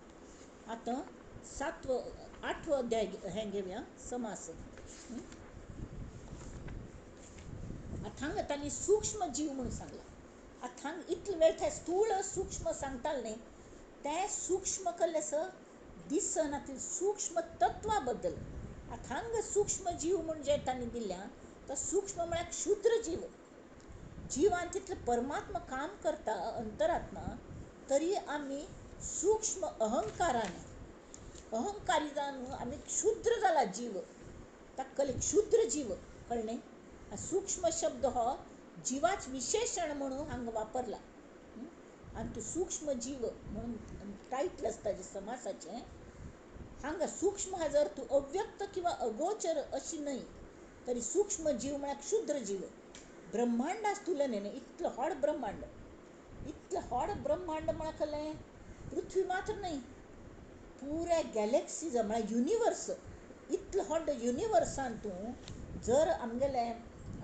आतां सातवो आठवो अध्याय हें घेवया, समास. आतां हांगा तांणी सूक्ष्म जीव म्हणून सांगला. आतां हांगा इतलो वेळ ते स्थूळ सूक्ष्म सांगताले न्ही, तें सूक्ष्म कसलें आसा दिसना ते सूक्ष्म तत्वा बद्दल. आतां हांगा सूक्ष्म जीव म्हूण जें तांणी दिल्या तो सूक्ष्म म्हळ्यार क्षुद्र जीव. जिवान तितलो परमात्मा काम करता अंतरात्मा, तरी आमी सूक्ष्म अहंकारान अहंकारी जावन आमी क्षुद्र जाला जीव. ताका कळ्ळें? क्षुद्र जीव, कळ्ळें? सूक्ष्म शब्द हो जिवाच विशेशण म्हणून हांगा वापरला. आनी तो सूक्ष्म जीव म्हणून टायटल आसता जें समासाचें. हांगा सूक्ष्म हाजो अर्थ अव्यक्त किंवा अगोचर अशी न्हय, तरी सूक्ष्म जीव म्हळ्यार क्षुद्र जीव. ब्रह्मांडा तुलनेन इतलो व्हड ब्रह्मांड, इतलें व्हड ब्रह्मांड म्हळ्यार कसलें? पृथ्वी मात्र न्हय, पुराय गॅलेक्सीज म्हळ्यार युनिवर्स. इतलें व्हड युनिवर्सान तूं जर आमगेलें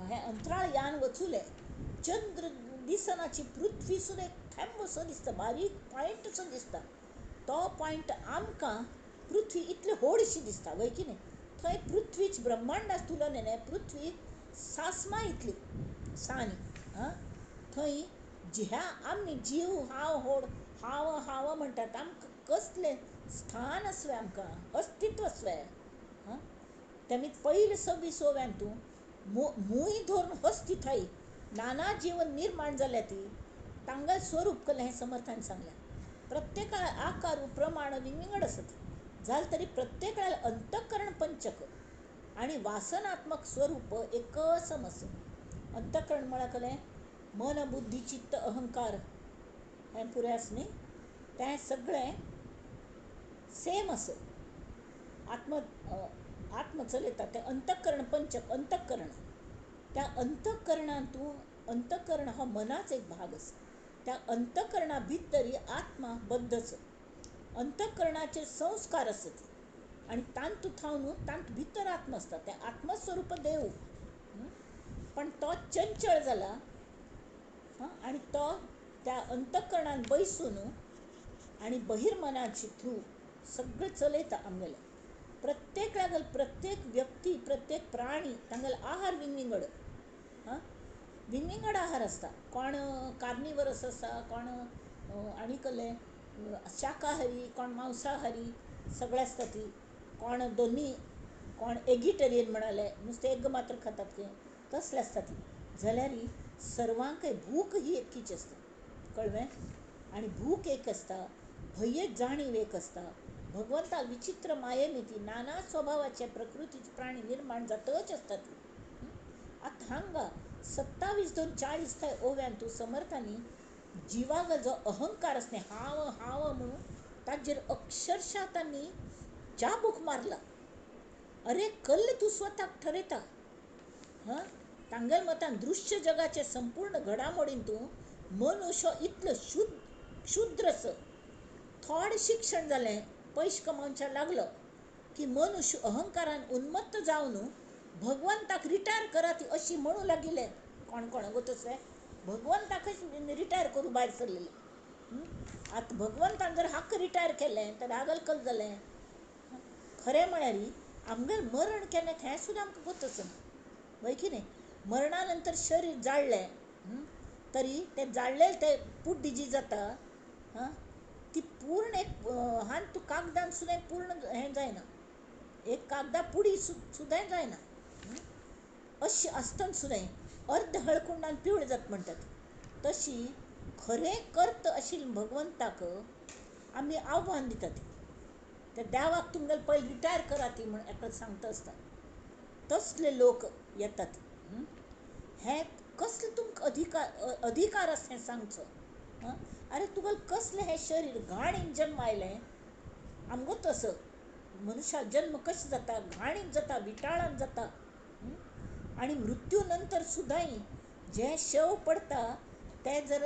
हें अंतराळ यान वचुलें, चंद्र दिसनाची पृथ्वी सुद्दां एक थेंब असो दिसता, बारीक पॉयंट असो दिसता. तो पॉयंट आमकां पृथ्वी इतली व्हडशी दिसता, वय की न्ही? थंय पृथ्वीच ब्रह्मांडा तुलनेन पृथ्वी सासमा इतली सानी. आं, थंय ह्या आमी जीव हांव होड हांव हांव म्हणटात, आमकां कसलें स्थान आसलें, आमकां अस्तित्व आसलें. आं, तेमी पयले 26 ओव्यान तूं मूय धरून हस्ती थंय नाना जीवन निर्माण जाल्या ती तांगेलें स्वरूप कसलें हें समर्थान सांगलें. प्रत्येका आकार प्रमाण विंगड आसत जालें तरी प्रत्येकाला अंतःकरण पंचक आनी वासनात्मक स्वरूप एकसम आसा. अंतःकरण म्हळ्यार कसलें? मन बुद्धी चित्त अहंकार हें पुराय आसा न्ही, तें सगळें सेम आसा. आत्म आत्म चलयता तें अंतःकरण पंचक अंतःकरण. त्या अंतःकरणांतून अंतःकरण हो मनाचो एक भाग आसा. त्या अंतःकरणा भितरी आत्मा बद्ध आसा. अंतःकरणाचे संस्कार आसत आनी तांतू थावन तांत भितर आत्मा आसता. तें आत्मस्वरूप देव, पण तो चंचळ जाला आनी तो त्या अंतःकरणान बैसून आनी बहिर्मनाचे थ्रू सगळें चलयता आमगेलें. प्रत्येक लागल प्रत्येक व्यक्ती प्रत्येक प्राणी तांगेलो आहार विंगविंगड, आं विंगविंगड आहार आसता. कोण कार्निवरस आसा, कोण आनी कसलें शाकाहारी, कोण मांसाहारी, सगळे आसता ती. कोण दोनी, कोण एगिटेरियन म्हणाले, नुस्तें एग मात्र खातात ते, तसले आसता ती. जाल्यार सर्वांकय भूक ही एकीच आसता, कळ्ळें? आनी भूक एक आसता, भंये जाणीव एक आसता. भगवंता विचित्र मायेन ती नाना स्वभावाचे प्रकृतीचे प्राणी निर्माण जातच आसतात. आतां हांगा 27 2 40 थंय ओव्यान तूं समर्थांनी जिवाक जो अहंकार आसता हांव हांव म्हणून ताजेर अक्षरशा तांणी चाबूक मारला. अरे कल्ले तूं स्वताक ठरयता. हां, तांगेल्या मतान दृश्य जगाचे संपूर्ण घडामोडीन तूं मनुष्य इतलो क्षुद्र आसा. थोडें शिक्षण जालें, पयशे कमावच्या लागलो की मनुष्य अहंकारान उन्मत्त जावन भगवंताक रिटायर करात अशी म्हणू लागिल्ले. कोण कोण गो तसले भगवंताकच रिटायर करूं भायर सरलेले. आतां भगवंतान जर हाका रिटायर केलें तर हागल कल जालें. खरें म्हळ्यार आमगेलें मरण केन्ना हें सुद्दां आमकां गोत आसना, वय की न्ही? मरणा नंतर शरीर जाळ्ळें तरी तें जाळ्ळें तें पुड्डी जी जाता, हां, ती पूर्ण एक हान तूं कागदान सुद्दां पूर्ण हें जायना, एक कागदा पुडी सुद्दां जायना. अशी आसतना सुद्दां अर्द हळकुंडान पिवळें जाता म्हणटात. तशी खरें कर्त आशिल्लें भगवंताक आमी आव्हान दितात त्या देवाक तुमगेले पयलीं रिटायर करात म्हूण एकलो सांगता आसता. तसले लोक येतात. हें कसलें तुमकां अधिकार अधिकार आसा हें सांगचो. आरे तुगेलें कसलें हें शरीर घाणीन जन्म आयलें आमगो तसो मनुश्या जन्म कशें जाता, घाणीन जाता, विटाळान जाता. आनी मृत्यू नंतर सुद्दां जें शव पडटा तें जर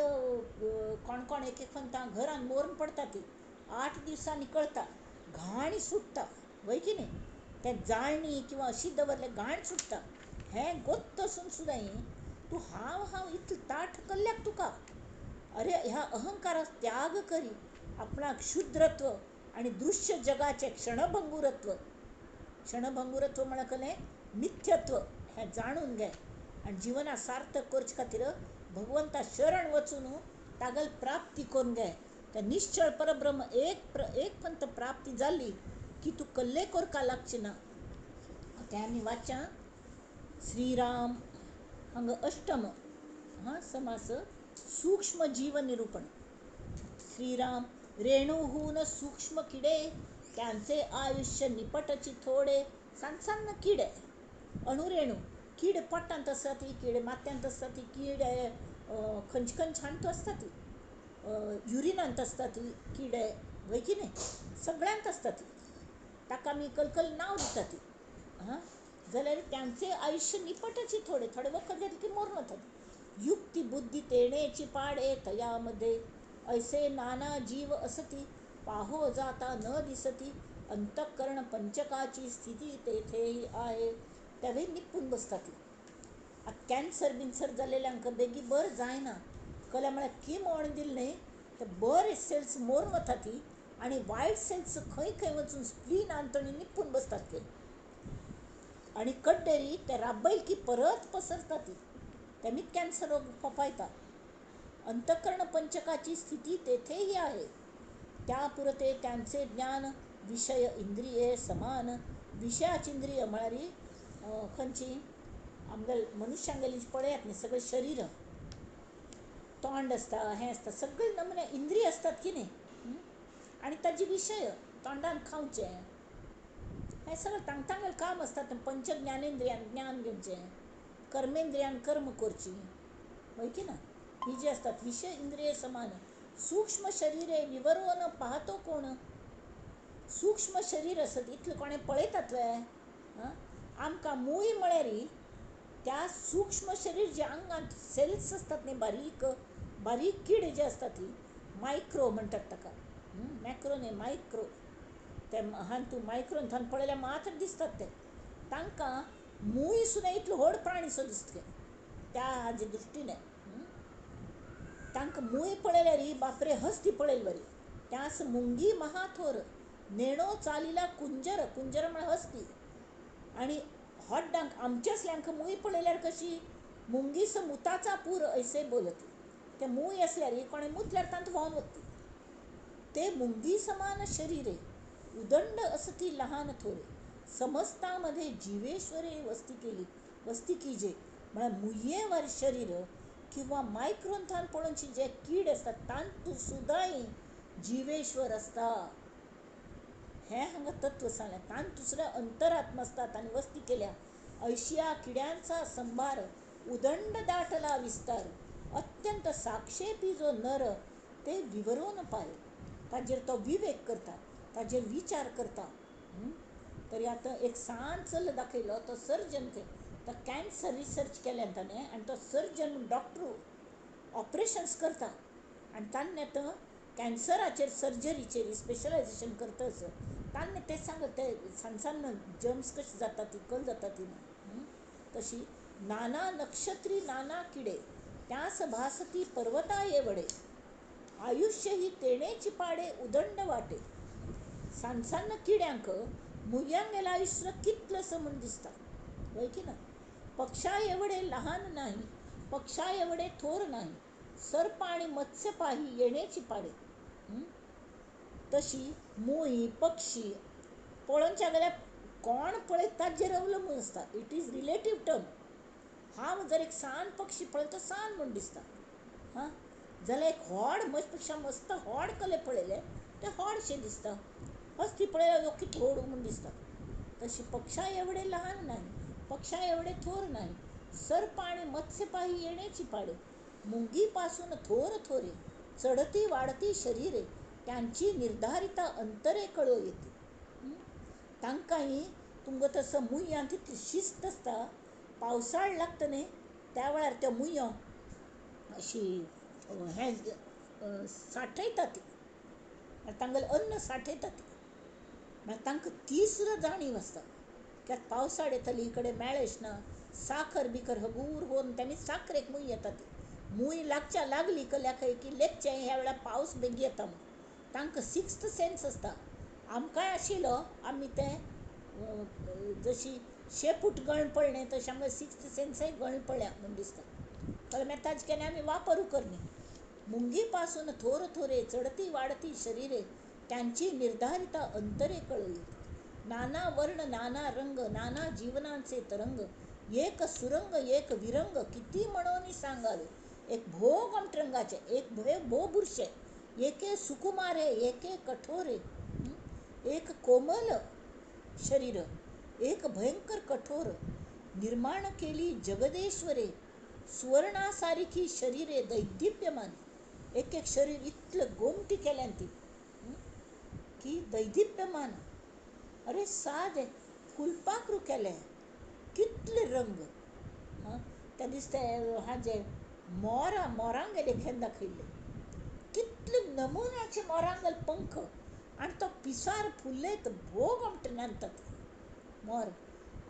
कोण कोण एक एक म्हणटा घरान मरून पडटा ती 8 दिवसांनी कळटा घाण सुट्टा, वय की न्ही? तें जाळणी किंवा अशी दवरले घाण सुट्टा. हें गोत्त आसून सुद्दां तूं हांव हांव इतलें ताठ कल्ल्याक तुका. अरे ह्या अहंकाराक त्याग करी आपणाक क्षुद्रत्व आनी दृश्य जगाचें क्षणभंगुरत्व, क्षणभंगुरत्व म्हळ्यार कसलें मिथ्यत्व हें जाणून घे आनी जिवना सार्थक करचे खातीर भगवंता शरण वचून तागेली प्राप्ती करून घे. त्या निश्चळ परब्रह्म एक एक पंत प्राप्ती जाली की तूं कल्ले कोरका लागची ना. तें आमी वाच्या. श्रीराम हांगा अष्टम हां समास सूक्ष्म जीव निरूपण. श्रीराम रेणुहून सूक्ष्म किडे त्यांचे आयुष्य निपटची थोडे. सान सान किडे, अणुरेणू, कीड पोटांत आसता ती, किडे माथ्यांत आसता ती, किडे खंयचे खंयचे हांतू आसता ती, युरिनांत आसता ती किडे, वय की न्ही? सगळ्यांत आसता ती. ताका आमी कलकल नांव दिता ती. हां जाल्यार त्यांचे आयुष्य निपटची थोडे, थोडे वखद घेतले की मरून वतात. युक्ती बुद्धी तेणेची पाडे तयामध्ये ऐसे नाना जीव असती पाहो जाता न दिसती अंतःकरण पंचकाची स्थिती तेथेही आहे. त्यावेळी निपून बसतात ती. आतां कॅन्सर बिन्सर जाल्ल्यांक बेगी बरें जायना, कल्या म्हळ्यार किमो दिलें न्ही तर बरे सेल्स मरून वता ती आनी वायट सेल्स खंय खंय वचून स्प्लीन आंतणी निपून बसतात ते. आनी कड्डेरी ते राबयल की परत पसरता ती, तेमीच कॅन्सर रोग फोपायता. अंतःकरण पंचकाची स्थिती तेथेही आहे. त्यापुरते त्यांचे ज्ञान विषय इंद्रिये समान. विशयाची इंद्रिय म्हळ्यार खंयची आमगेले मनुष्यांगेली पळयात न्ही सगळें शरीर, तोंड आसता, हें आसता, सगळे नमुने इंद्रिय आसतात की न्ही. आनी ताजे विशय तोंडान खावचें, हें सगळें तांग तांगेलें काम आसता. पंच ज्ञानेंद्रियान ज्ञान घेवचें, कर्मेंद्रियान कर्म करची, हय की ना? ही जी असतात विषय इंद्रिय समान. सूक्ष्म शरीरे विवरोन पाहतो कोण. सूक्ष्म शरीर आसत इतलें कोणें पळयतात वे? आमकां मूय म्हळ्यार त्या सूक्ष्म शरीर जे आंगांत सेल्स आसतात न्ही, बारीक बारीक किडे जे आसतात ती मायक्रो म्हणटात ताका, मॅक्रो न्ही मायक्रो. ते हांतू मायक्रोन थंय पळयल्यार मात्र दिसतात ते. तांकां मूय सुद्दां इतलो व्हड प्राणी सो दिसता त्या हाजे दृश्टीने. तांकां मूय पळयल्यार ही बापरे हस्ती पळयली बरी. त्यास मुंगी महाथोर नेणो चालिला कुंजर, कुंजर म्हळ्यार हस्ती. आनी हड्डांक आमचे असल्यांक मूय पळयल्यार कशी मुंगीस मुताचा पूर ऐसे बोलती. ते मूय आसल्यार कोणें मुतल्यार तांतूं व्हांवन वता. ते मुंगी समान शरीरे उदंड असती लहान थोरे समस्तामध्ये जीवेश्वरे वस्ती केली वस्ती कीजे. म्हळ्यार मुयेवर शरीर किंवा मायक्रोन पळोवची जे कीड आसता तांतूं सुद्दां जिवेश्वर आसता. हें हांगा तत्व सांगलें. तांतूं सुद्दां अंतरात्मा आसता आनी वस्ती केल्या. ऐशिया किड्यांचा संभार उदंड दाटला विस्तार अत्यंत साक्षेपी जो नर ते विवरून पाय. ताजेर तो विवेक करता, ताजेर विचार करता. तरी आतां एक सान चलो दाखयलो, तो सर्जन खंय, तो कॅन्सर रिसर्च केलें ताणें आनी तो सर्जन डॉक्टर ऑपरेशन्स करता आनी ताणें आतां कॅन्सराचेर सर्जरीचेर स्पेशलायजेशन करताच. ताणें तें सांगलें, ते सान सान जर्म्स कशें जाता ती कल जाता ती. तशी नाना नक्षत्री नाना किडे त्यास भासती पर्वता येवडे आयुष्य ही तेणेची पाडे उदंड वाटे. सान सान किड्यांक मुयांगेलें आयुष्य कितलेंसो म्हूण दिसता, वय की ना? पक्षा एवढे लहान नाही पक्षा एवढे थोर नाही सर्प आणि मत्स्य पाही येण्याची पाडे. तशी मूय पक्षी पळोवच्या जाल्यार कोण पळयता ताजेर अवलंबून आसता. It is relative term. हांव जर एक सान पक्षी पळयता तो सान म्हूण दिसता. हां, जाल्यार एक व्हड म्हजे पेक्षा मस्त व्हड कले पळयलें तें व्हडशें दिसता, हस्ती पळयल्यार कितें व्हड म्हूण दिसता. तशी पक्षा एवढे लहान नाही, पक्षा एवढे थोर नाही, सर्प आणि मत्स्यपाही येण्याची पाडे, मुंगीपासून थोर थोरे, चढती वाढती शरीरे, त्यांची निर्धारिता अंतरे कळो येते. तांकांय तुमकां तसो मुयांत तितली शिस्त आसता. पावसाळ लागता न्ही त्या वेळार त्यो मुयो अशी हें सांठयतात, ती तांगेलें अन्न सांठयतात. मागीर तांकां ती सुद्दां जाणीव आसता की पावसाळ येतली कडेन मेळच ना, साखर बिकर हगूर करून तेमी साखरेक मूय येता. ती मूय लागच्या लागली कल्याक की लेखचें ह्या वेळार पावस बेगी येता म्हूण. तांकां सिक्स्थ सेन्स आसता. आमकांय आशिल्लो, आमी तें जशी शेपूट गळ पडलें तशें आमकां सिक्स्थ सेन्सय गळ पडल्या म्हूण दिसता. कळ्ळें? मागीर ताजे केन्ना आमी वापरू करनी. मुंगीपासून थोर थोरे, चढती वाढती शरीरे, त्यांची निर्धारिता अंतरे कळली. नाना वर्ण नाना रंग, नाना जीवनांचे तरंग, एक सुरंग एक विरंग, किती म्हणून सांगावे. एक भोग रंगाचे, एक भो बुरशे, एके सुकुमारे एके कठोरे, एक कोमल शरीर एक भयंकर कठोर, निर्माण केली जगदेश्वरे, सुवर्णासारखी शरीरे दैदिप्यमान. एक एक शरीर इतलं गोमटी केल्यान ती की दैदिप्यमान. अरे सादे फुलपाखरू केलें, कितले रंग. हां, त्या दीस ते हाजे मोरा मोरांगेले खेन दाखयल्ले, कितले नमुन्याचे मोरांगेले पंख आनी तो पिसार फुलयत भोग आमटे नांदतात मोर.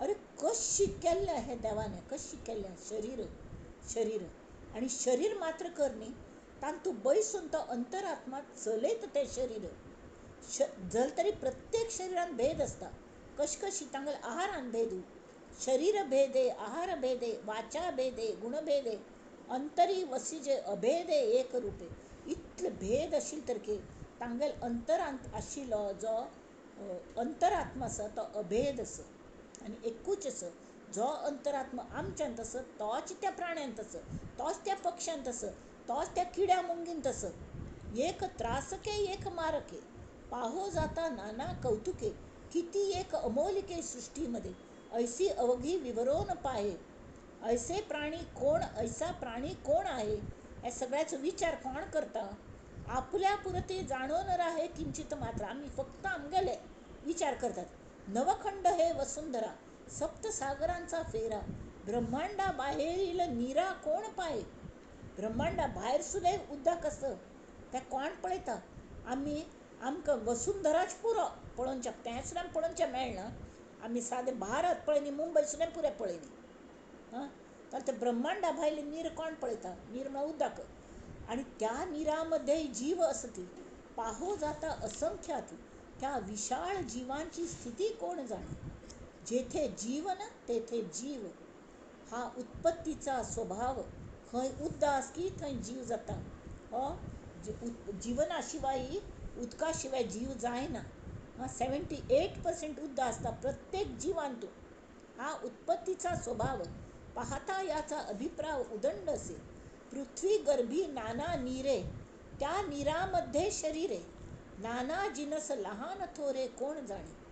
अरे कशी केल्लें हे देवाने, कशी केल्लें शरीर शरीर. आनी शरीर मात्र कर न्ही, तांतू बैसून तो अंतरात्मा चलयता तें शरीर. जल तरी प्रत्येक शरीरान भेद आसता, कशी कशी तांगेले आहारान भेद, शरीर भेदे आहार भेदे वाचा भेदे गुणभेदे अंतरी वसिजे अभेदे एक रुपे. इतले भेद आशिल्ले तरीकय तांगेले अंतरांत आशिल्लो जो अंतरात्मा आसा तो अभेद आसा आनी एकूच आसा. जो अंतरात्मा आमच्यांत आसा तोच त्या प्राण्यांत आसा, तोच त्या पक्ष्यांत आसा, तोच त्या किड्या मुंगींत आसा. एक त्रासके एक मारके, पाहो जाता नाना कौतुके, किती एक अमोलिके सृष्टीमध्ये, ऐसी अवघी विवरोन पाहे, ऐसे प्राणी कोण ऐसा प्राणी कोण आहे. ह्या सगळ्याचो विचार कोण करता? आपल्या पुरते जाणून राहे किंचित मात्र. आमी फक्त आमगेले विचार करतात. नवखंड हे वसुंधरा, सप्तसागरांचा फेरा, ब्रह्मांडा बाहेरील नीरा कोण पाहे. ब्रह्मांडा भायर सुद्दां उदक आसा तें कोण पळयता? आमी आमकां वसुंधराच पुरो पळोवच्याक, तें सुद्दां पळोवचें मेळना. आमी सादें भारत पळयनी, मुंबय सुद्दां पुरें पळयनी. हां, तर ते ब्रह्मांडा भायले नीर कोण पळयता? नीर म्हळ्यार उदक. आनी त्या निरामध्ये जीव असती, पाहो जाता असंख्याती, त्या विशाळ जीवांची स्थिती कोण जाणे. जेथे जीवन तेथे जीव, हा उत्पत्तीचा स्वभाव. खंय उद्दास की थंय जीव जाता. हो जीवना शिवाय उदका शिवाय जीव जायना. 78% उद्दा आसता प्रत्येक जिवांतू. हा उत्पत्तीचा स्वभाव, पाहता याचा अभिप्राय उदंड असे. पृथ्वी गर्भी नाना नीरे, त्या नीरामध्ये शरीरे, नाना जिनस लहान थोरे कोण जाणे.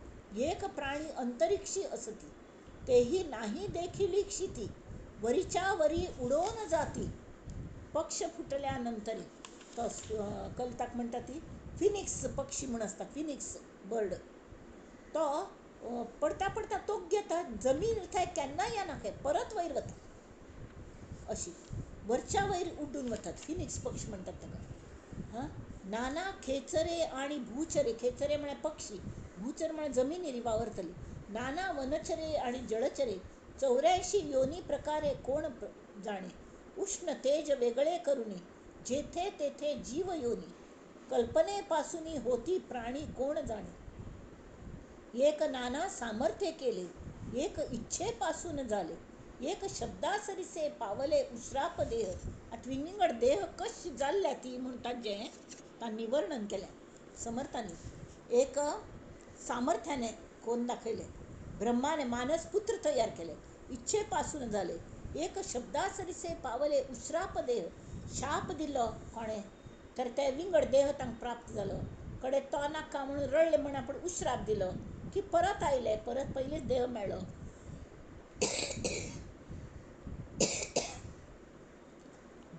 एक प्राणी अंतरिक्षी असती, तेही नाही देखिली क्षिती, वरीच्या वरी उडोन जाती. पक्ष फुटल्यानंतरी तो कलताक म्हणटा ती फिनिक्स पक्षी म्हूण आसता, फिनिक्स बर्ड. तो पडता पडता तोक घेता, जमीन थंय केन्ना येना, खंय परत वयर वता, अशी वरच्या वयर उड्डून वतात. फिनिक्स पक्षी म्हणटात ताका. हां, नाना खेचरे आणि भूचरे, खेचरे म्हळ्यार पक्षी, भूचर म्हळ्यार जमिनीर वावरतली. नाना वनचरे आणि जळचरे, 84 योनी प्रकारे कोण जाणे. उष्ण तेज वेगळे करुनी, जेथे तेथे जीव योनी, कल्पनेपासून होती प्राणी कोण जाणे. एक नाना सामर्थ्य केले, एक इच्छेपासून झाले, एक शब्दासरीसे पावले उश्राप देह. आतां विंगड देह कशी जाल्ल्या ती म्हणटात जें तांणी वर्णन केलें समर्थांनी. एक सामर्थ्याने कोण दाखयलें, ब्रह्माने मानसपुत्र तयार केले, इच्छेपासून झाले, एक शब्दासरीसे पावले उश्राप देह, शाप दिलो कोणें तर ते विंगड देह तांकां प्राप्त जालो. कडे तो नाका म्हणून रडले म्हण आपण उश्राप दिलो की परत आयले, परत पयलीच देह मेळ्ळो.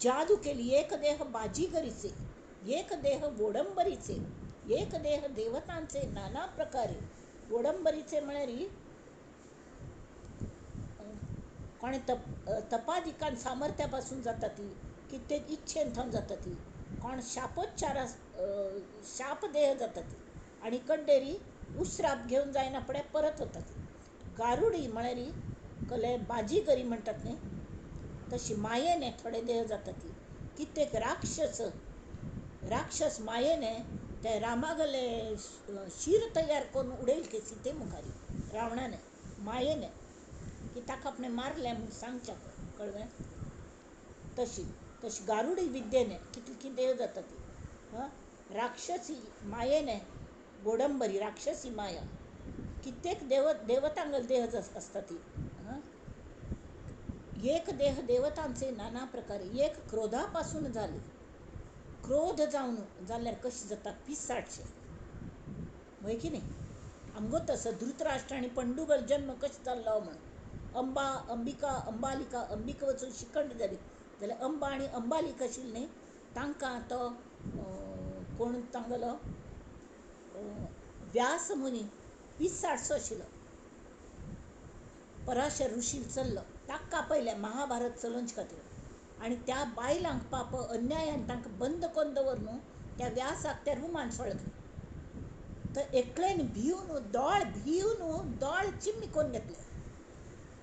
जादू केली. एक देह बाजीगरीचे, एक देह वोडंबरीचे, एक देह देवतांचे नाना प्रकारे. वोडंबरीचे म्हळ्यार कोणें तपादिकान सामर्थ्यापासून जाता ती, कित्येक इच्छेन थंय जाता ती, कोण शापोच्चारा शाप देह जाता ती, आनी कड्डेरी उश्राप घेवन जायना फुडें परत वता ती. गारुडी म्हळ्यार कले बाजीगरी म्हणटात न्ही, तशी मायेने थोडे देह जाता ती. कित्येक राक्षस राक्षस मायेने ते रामागले शीर तयार करून उडयल की सीते मुखारी रावणाने मायेने, की ताका आपणें मारलें म्हूण सांगच्या, कळ्ळें? तशी तशी गारुडी विद्येने कितली देह जाता ती. राक्षसी मायेने गोडंबरी राक्षसी माया, कित्येक देवतांगल देह आसता ती. एक देह देवतांचे नाना प्रकारे. एक क्रोधापासून जाले. क्रोध जावन जाल्यार कशें जाता, पिसाटशें वय की न्ही. आमगो तसो धृतराष्ट्र आनी पंडुगल जन्म कशें जाल्लो म्हण, अंबा अंबिका अंबालिका, अंबिका वचून शिखंड जाली जाल्यार अंबा आनी अंबालिका आशिल्ली न्ही, तांकां तो कोण तांगलो व्यास मुनी पिसाटसो आशिल्लो, पराशर ऋषी चल्लो, ताका पयलें महाभारत चलोवचे खातीर. आनी त्या बायलांक पाप अन्यायान तांकां बंद करून दवर न्हू, त्या व्यासाक त्या रुमान सोडले. तर एकल्यान भिवन दोळ भिवन दोळ चिम्मी करून घेतले.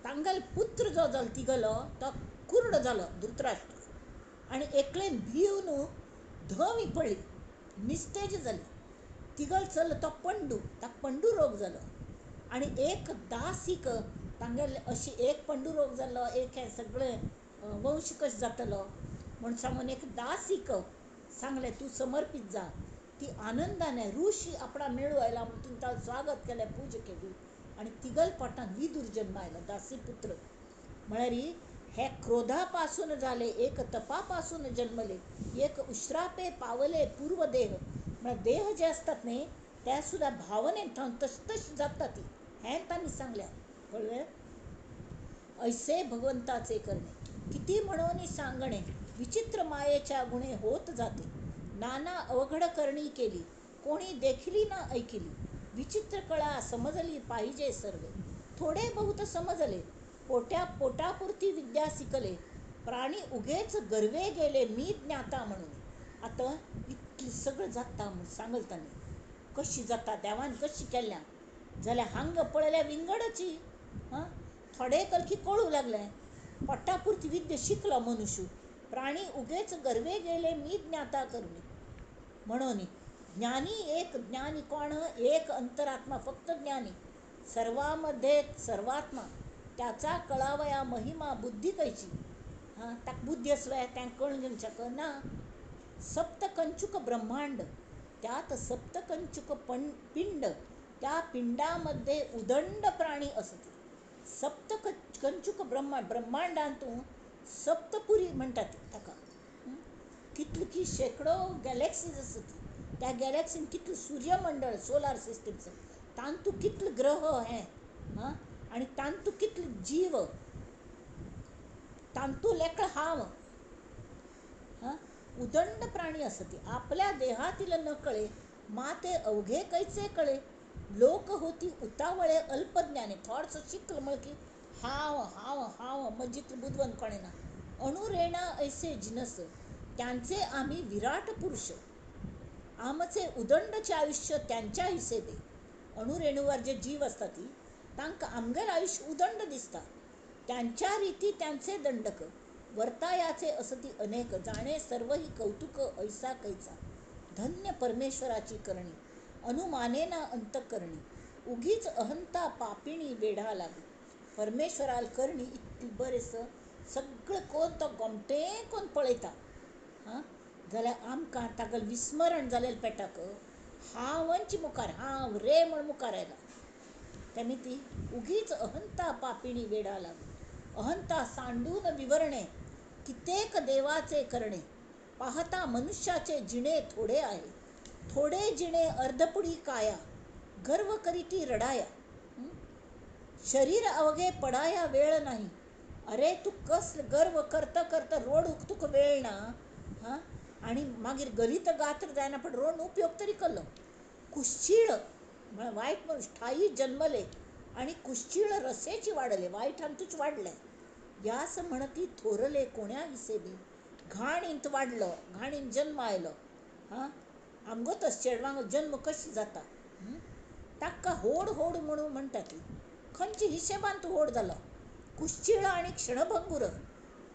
तांगेलो पुत्र जो जालो तिगलो तो कुर्ड जालो धृतराष्ट्र. आनी एकल्यान भिवन धवी पडली, निस्तेज जाली. तिगल चल्लो तो पंडू, ताका पंडू रोग जालो. आनी एक दासीक तांगेले अशी एक पंडू रोग जालो, एक हें सगळें वंश कशें जातलो म्हूण सांगून एक दासीक सांगलें तूं समर्पीत जा. ती आनंदाने ऋषी आपणा मेळू आयला म्हूण तिणें ताका स्वागत केलें, पुजा केली. आनी तिगल पोटांत विदूर जन्म आयलो, दासी पुत्र. म्हळ्यार हे क्रोधापासून जाले, एक तपापासून जन्मले, एक उश्रापे पावले पूर्व देह. म्हळ्यार देह जे आसतात न्ही ते सुद्दां भावनेन थंय तशें तशें जाता ती, हें तांणी सांगलें, कळ्ळें? ऐसे भगवंताचे करणे किती म्हणून सांगणे, विचित्र मायेच्या गुणे होत जाते. नाना अवघड करणी केली, कोणी देखली ना ऐकली. विचित्र कळा समजली पाहिजे सर्वे, थोडे बहुत समजले. पोट्या पोटापुरती विद्या शिकले, प्राणी उगेच गर्वे गेले मी ज्ञाता म्हणून. आतां इतलें सगळें जाता म्हूण सांगल तांणी, कशी जाता देवान कशी केल्या जाल्यार हांगा पळयल्यार विंगडची. हां, थोडे कलकी कळूं लागलें, पोटापुरती विद्या शिकलो मनुष्य, प्राणी उगेच गर्वे गेले मी ज्ञाता करून म्हणून. ज्ञानी एक, ज्ञानी कोण? एक अंतरात्मा, फक्त ज्ञानी. सर्वामध्ये सर्वात्मा, त्याचा कळावया महिमा बुद्धी कैची. हां, ताका बुद्धी आसल्यार तांकां कळून घेवंक शकना. सप्तकंचुक ब्रह्मांड, त्यात सप्तकंचुक पिंड, त्या पिंडामध्ये उदंड प्राणी असते. सप्तकंचुक ब्रह्मांडांतून सप्तपुरी म्हणटात ताका. कितली की शेंकडो गॅलेक्सीज आसत, त्या गॅलेक्सीन कितले सूर्यमंडळ, सोलार सिस्टम्स, तांतू कितले ग्रह हे, हां, आनी तांतू कितले जीव, तांतू लेकळ हांव. हां, उदंड प्राणी असती. आपल्या देहातील न कळे, माते अवघे कैचे कळे. लोक होती उतावळे अल्पज्ञाने. थोडसं शिकलं म्हळ की हांव हांव हांव मजित बुदवंत कोणें ना. अणुरेणा ऐसे जिनस, त्यांचे आम्ही विराट पुरुष. आमचे उदंडचे आयुष्य त्यांच्या हिशेबे. अणुरेणूवर जे जीव असतात ती तांकां आमगेलें आयुष्य उदंड दिसता. त्यांच्या रीती त्यांचे दंडक, वर्तायाचे असती अनेक. जाणे सर्व ही कौतुक ऐसा कैचा. धन्य परमेश्वराची करणी, अनुमानेना अंतकरणी. उगीच अहंता पापिणी वेढा लागली. परमेश्वराल करणी इतली बरें सगळें कोण तो गोमटें कोण पळयता. हां, जाल्यार आमकां तागेलें विस्मरण जालें पेटाक, हांवच मुखार, हांव रे म्हण मुखार आयला. तेमी ती उगीच अहंता पापिणी वेढा लागली. अहंता सांडून विवरणे, कितेक देवाचे करणे. पाहता मनुष्याचे जिणे थोडे आहे, थोडे जिणे अर्धपुडी काया, गर्व करीती रडाया, शरीर अवघे पडाया वेळ नाही. अरे तूं कस गर्व करता करता रोडूक तुका वेळ ना. हां, आनी मागीर गलित गात्र जायना, पण रोड उपयोग तरी केलो. कुश्चीळ म्हळ्यार वायट मनीस ठाई जन्मले आनी कुश्चीळ रसेची वाडले, वायटांतूच वाडले. यास म्हणती थोरले कोण्या हिसेबी, घाणींत वाडलो, घाणींत जन्म आयलो. हां, आमगो तस चेडवांक जन्म कशें जाता, ताका होड होड म्हणून म्हणटा ती, खंयच्या हिशेबान तूं होड जालो. कुश्चीळ आनी क्षणभंगूर,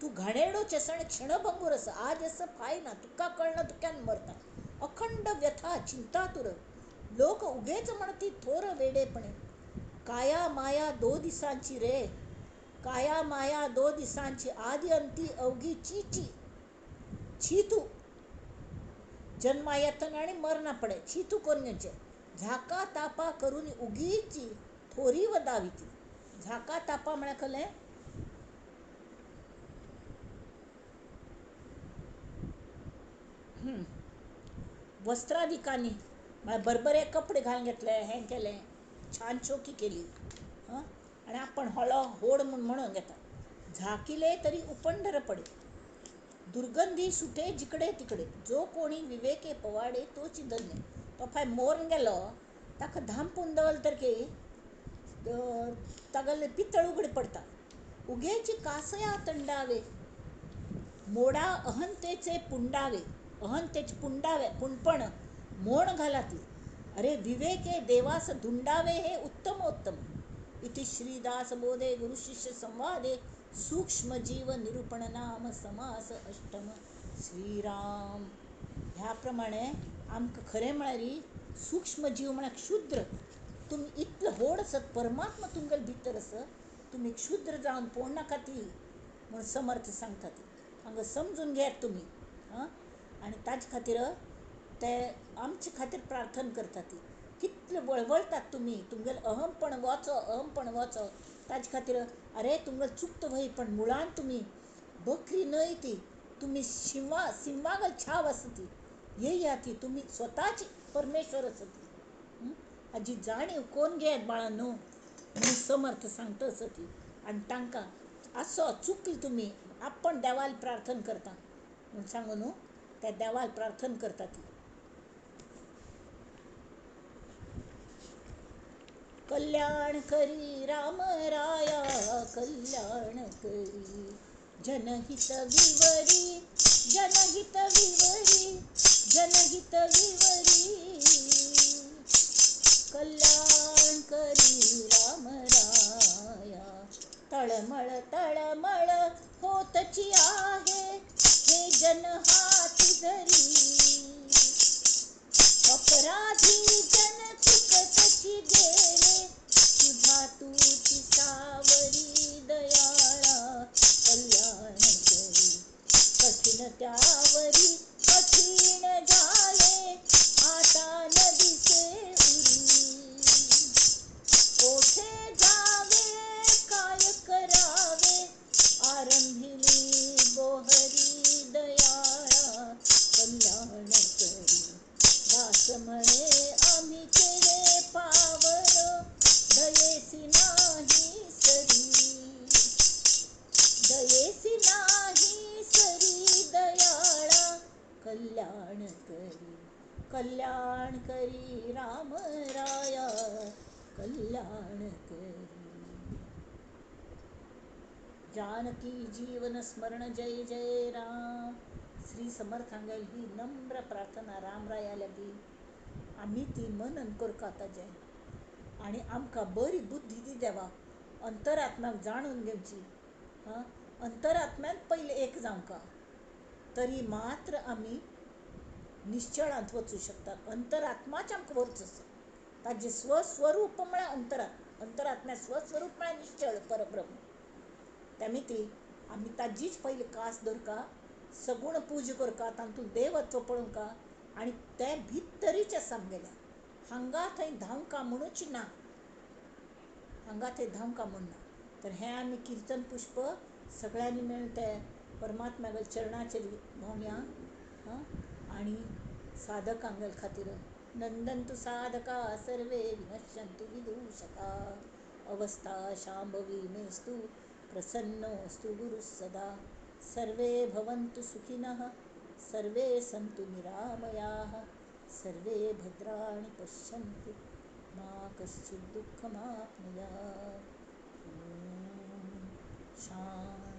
तूं घाणेरडोच आसा आनी क्षणभंगूर आसा, आज आसा फाय ना, तुका कळना तूं केन्ना मरता. अखंड व्यथा चिंतातूर, लोक उगेच म्हणती थोर वेडेपणे. काया माया दो दिसांची रे, काया माया दो दिसांची, आदी अंती अवघी चीची छी तूं. जन्मा येतना आनी मरना पडे छी तूं करून घेवचें. झाका तापा करून उगीची थोरी वदावी ती. झाका तापा म्हळ्यार कसलें? वस्त्रादिकांनी म्हळ्यार बरबरे कपडे घालून घेतले, हें केलें, छान चोखी केली. हां, आनी आपण होळो होड म्हूण म्हणून घेता. झाकिले तरी उपंढर पडे, दुर्गंधी सुटे जिकडे तिकडे, जो कोणी विवेके पवाडे तोच धन्य. तो फाय मोरून गेलो ताका धांपून दवरलें तर की तागेलें पितळ उगडें पडटा. उगेची कासया तंडावे, मोडा अहंतेचे पुंडावे, अहंतेचे पुंडावे पुणपण मोण घाला ती. अरे विवेके देवास धुंडावे हे उत्तम उत्तम. इति श्रीदास बोधे गुरु शिष्य संवादे सूक्ष्म जीव निरूपण नाम समास अष्टम. श्रीराम. ह्या प्रमाणे आमकां खरें म्हळ्यार सूक्ष्म जीव म्हळ्यार क्षुद्र. तुमी इतलो व्हड आसत, परमात्मा तुमगेले भितर आसत, तुमी क्षुद्र जावन पळोवं नाका ती म्हूण समर्थ सांगतात. हांगा समजून घेयात तुमी. आं, आनी ताजे खातीर ते आमचे खातीर प्रार्थना करतात ती. कितले वळवळतात तुमी, तुमगेलें अहमपण वचो, अहमपण वचो. ताजे खातीर अरे तुमगेलें चुकता वय, पण मुळान तुमी बकरी न्हय ती, तुमी शिंवा सिंवागल छाव आसा ती. येया ती, तुमी स्वताच परमेश्वर आसा ती. हाजी जाणीव कोण घेयात बाळांनो म्हणून समर्थ सांगता आसा ती. आनी तांकां असो चुकली तुमी, आपण देवाल प्रार्थना करता म्हूण सांगू न्हू, त्या देवाल प्रार्थना करता ती. कल्याण करी राम राया, कल्याण करी, जनहित विवरी, जनहित विवरी, जनहित विवरी, कल्याण करी राम राया. तळमळ तळमळ होतची आहे हे जन हाती धरी, अपराधी जन चुकतची गेले, तुझा तुची सावरी दयाळा, कल्याण करी. कठीण त्यावरी कठीण झाले, आता न दिसे उरी, कोठे जावे काय करावे, आरंभिली बोहरी दयाळा, कल्याण करी. दास म्हणे आम्ही केले पावन, दयेसी नाही सरी, दयेसी नाही सरी दयाळा, कल्याण करी, कल्याण करी राम राया, कल्याण करी. जानकी जीवन स्मरण जय जय राम. श्री समर्थांगेल ही नम्र प्रार्थना रामराया लागी आमी ती मनन करता ताजें, आनी आमकां बरी बुद्धी दी देवा, अंतरात्म्याक जाणून घेवची. हां, अंतरात्म्यांत पयलें एक जावंका, तरी मात्र आमी निश्चळांत वचूं शकतात. अंतरात्माच आमकां व्हरचो आसा, ताजें स्वस्वरूप म्हळ्यार अंतरात्मा, अंतरात्म्या स्वस्वरूप म्हळ्यार निश्चळ परब्रह्म. त्या ती आमी ताजीच पयली कास दवरका, सगुण पूजा करका, तातूंत देवत्व पळोवंका, आनी तें भितरीच आसा आमगेल्या. हांगा थंय धांवका म्हणूच ना, हांगा थंय धांवका म्हूण ना. तर हें आमी किर्तन पुष्प सगळ्यांनी मेळून ते परमात्म्यागेल्या चरणाचेर व्हांवया. हां, आनी साधकां खातीर नंदन्तु साधका सर्वे विनश्यन्तु विदूषका अवस्था शांभवी मेस्तु प्रसन्नोऽस्तु गुरुः सदा. सर्वे भवन्तु सुखिनः सर्वे सन्तु निरामयाः सर्वे भद्राणि पश्यन्तु मा कश्चित् दुःखमाप्नुयात्. ॐ शांती.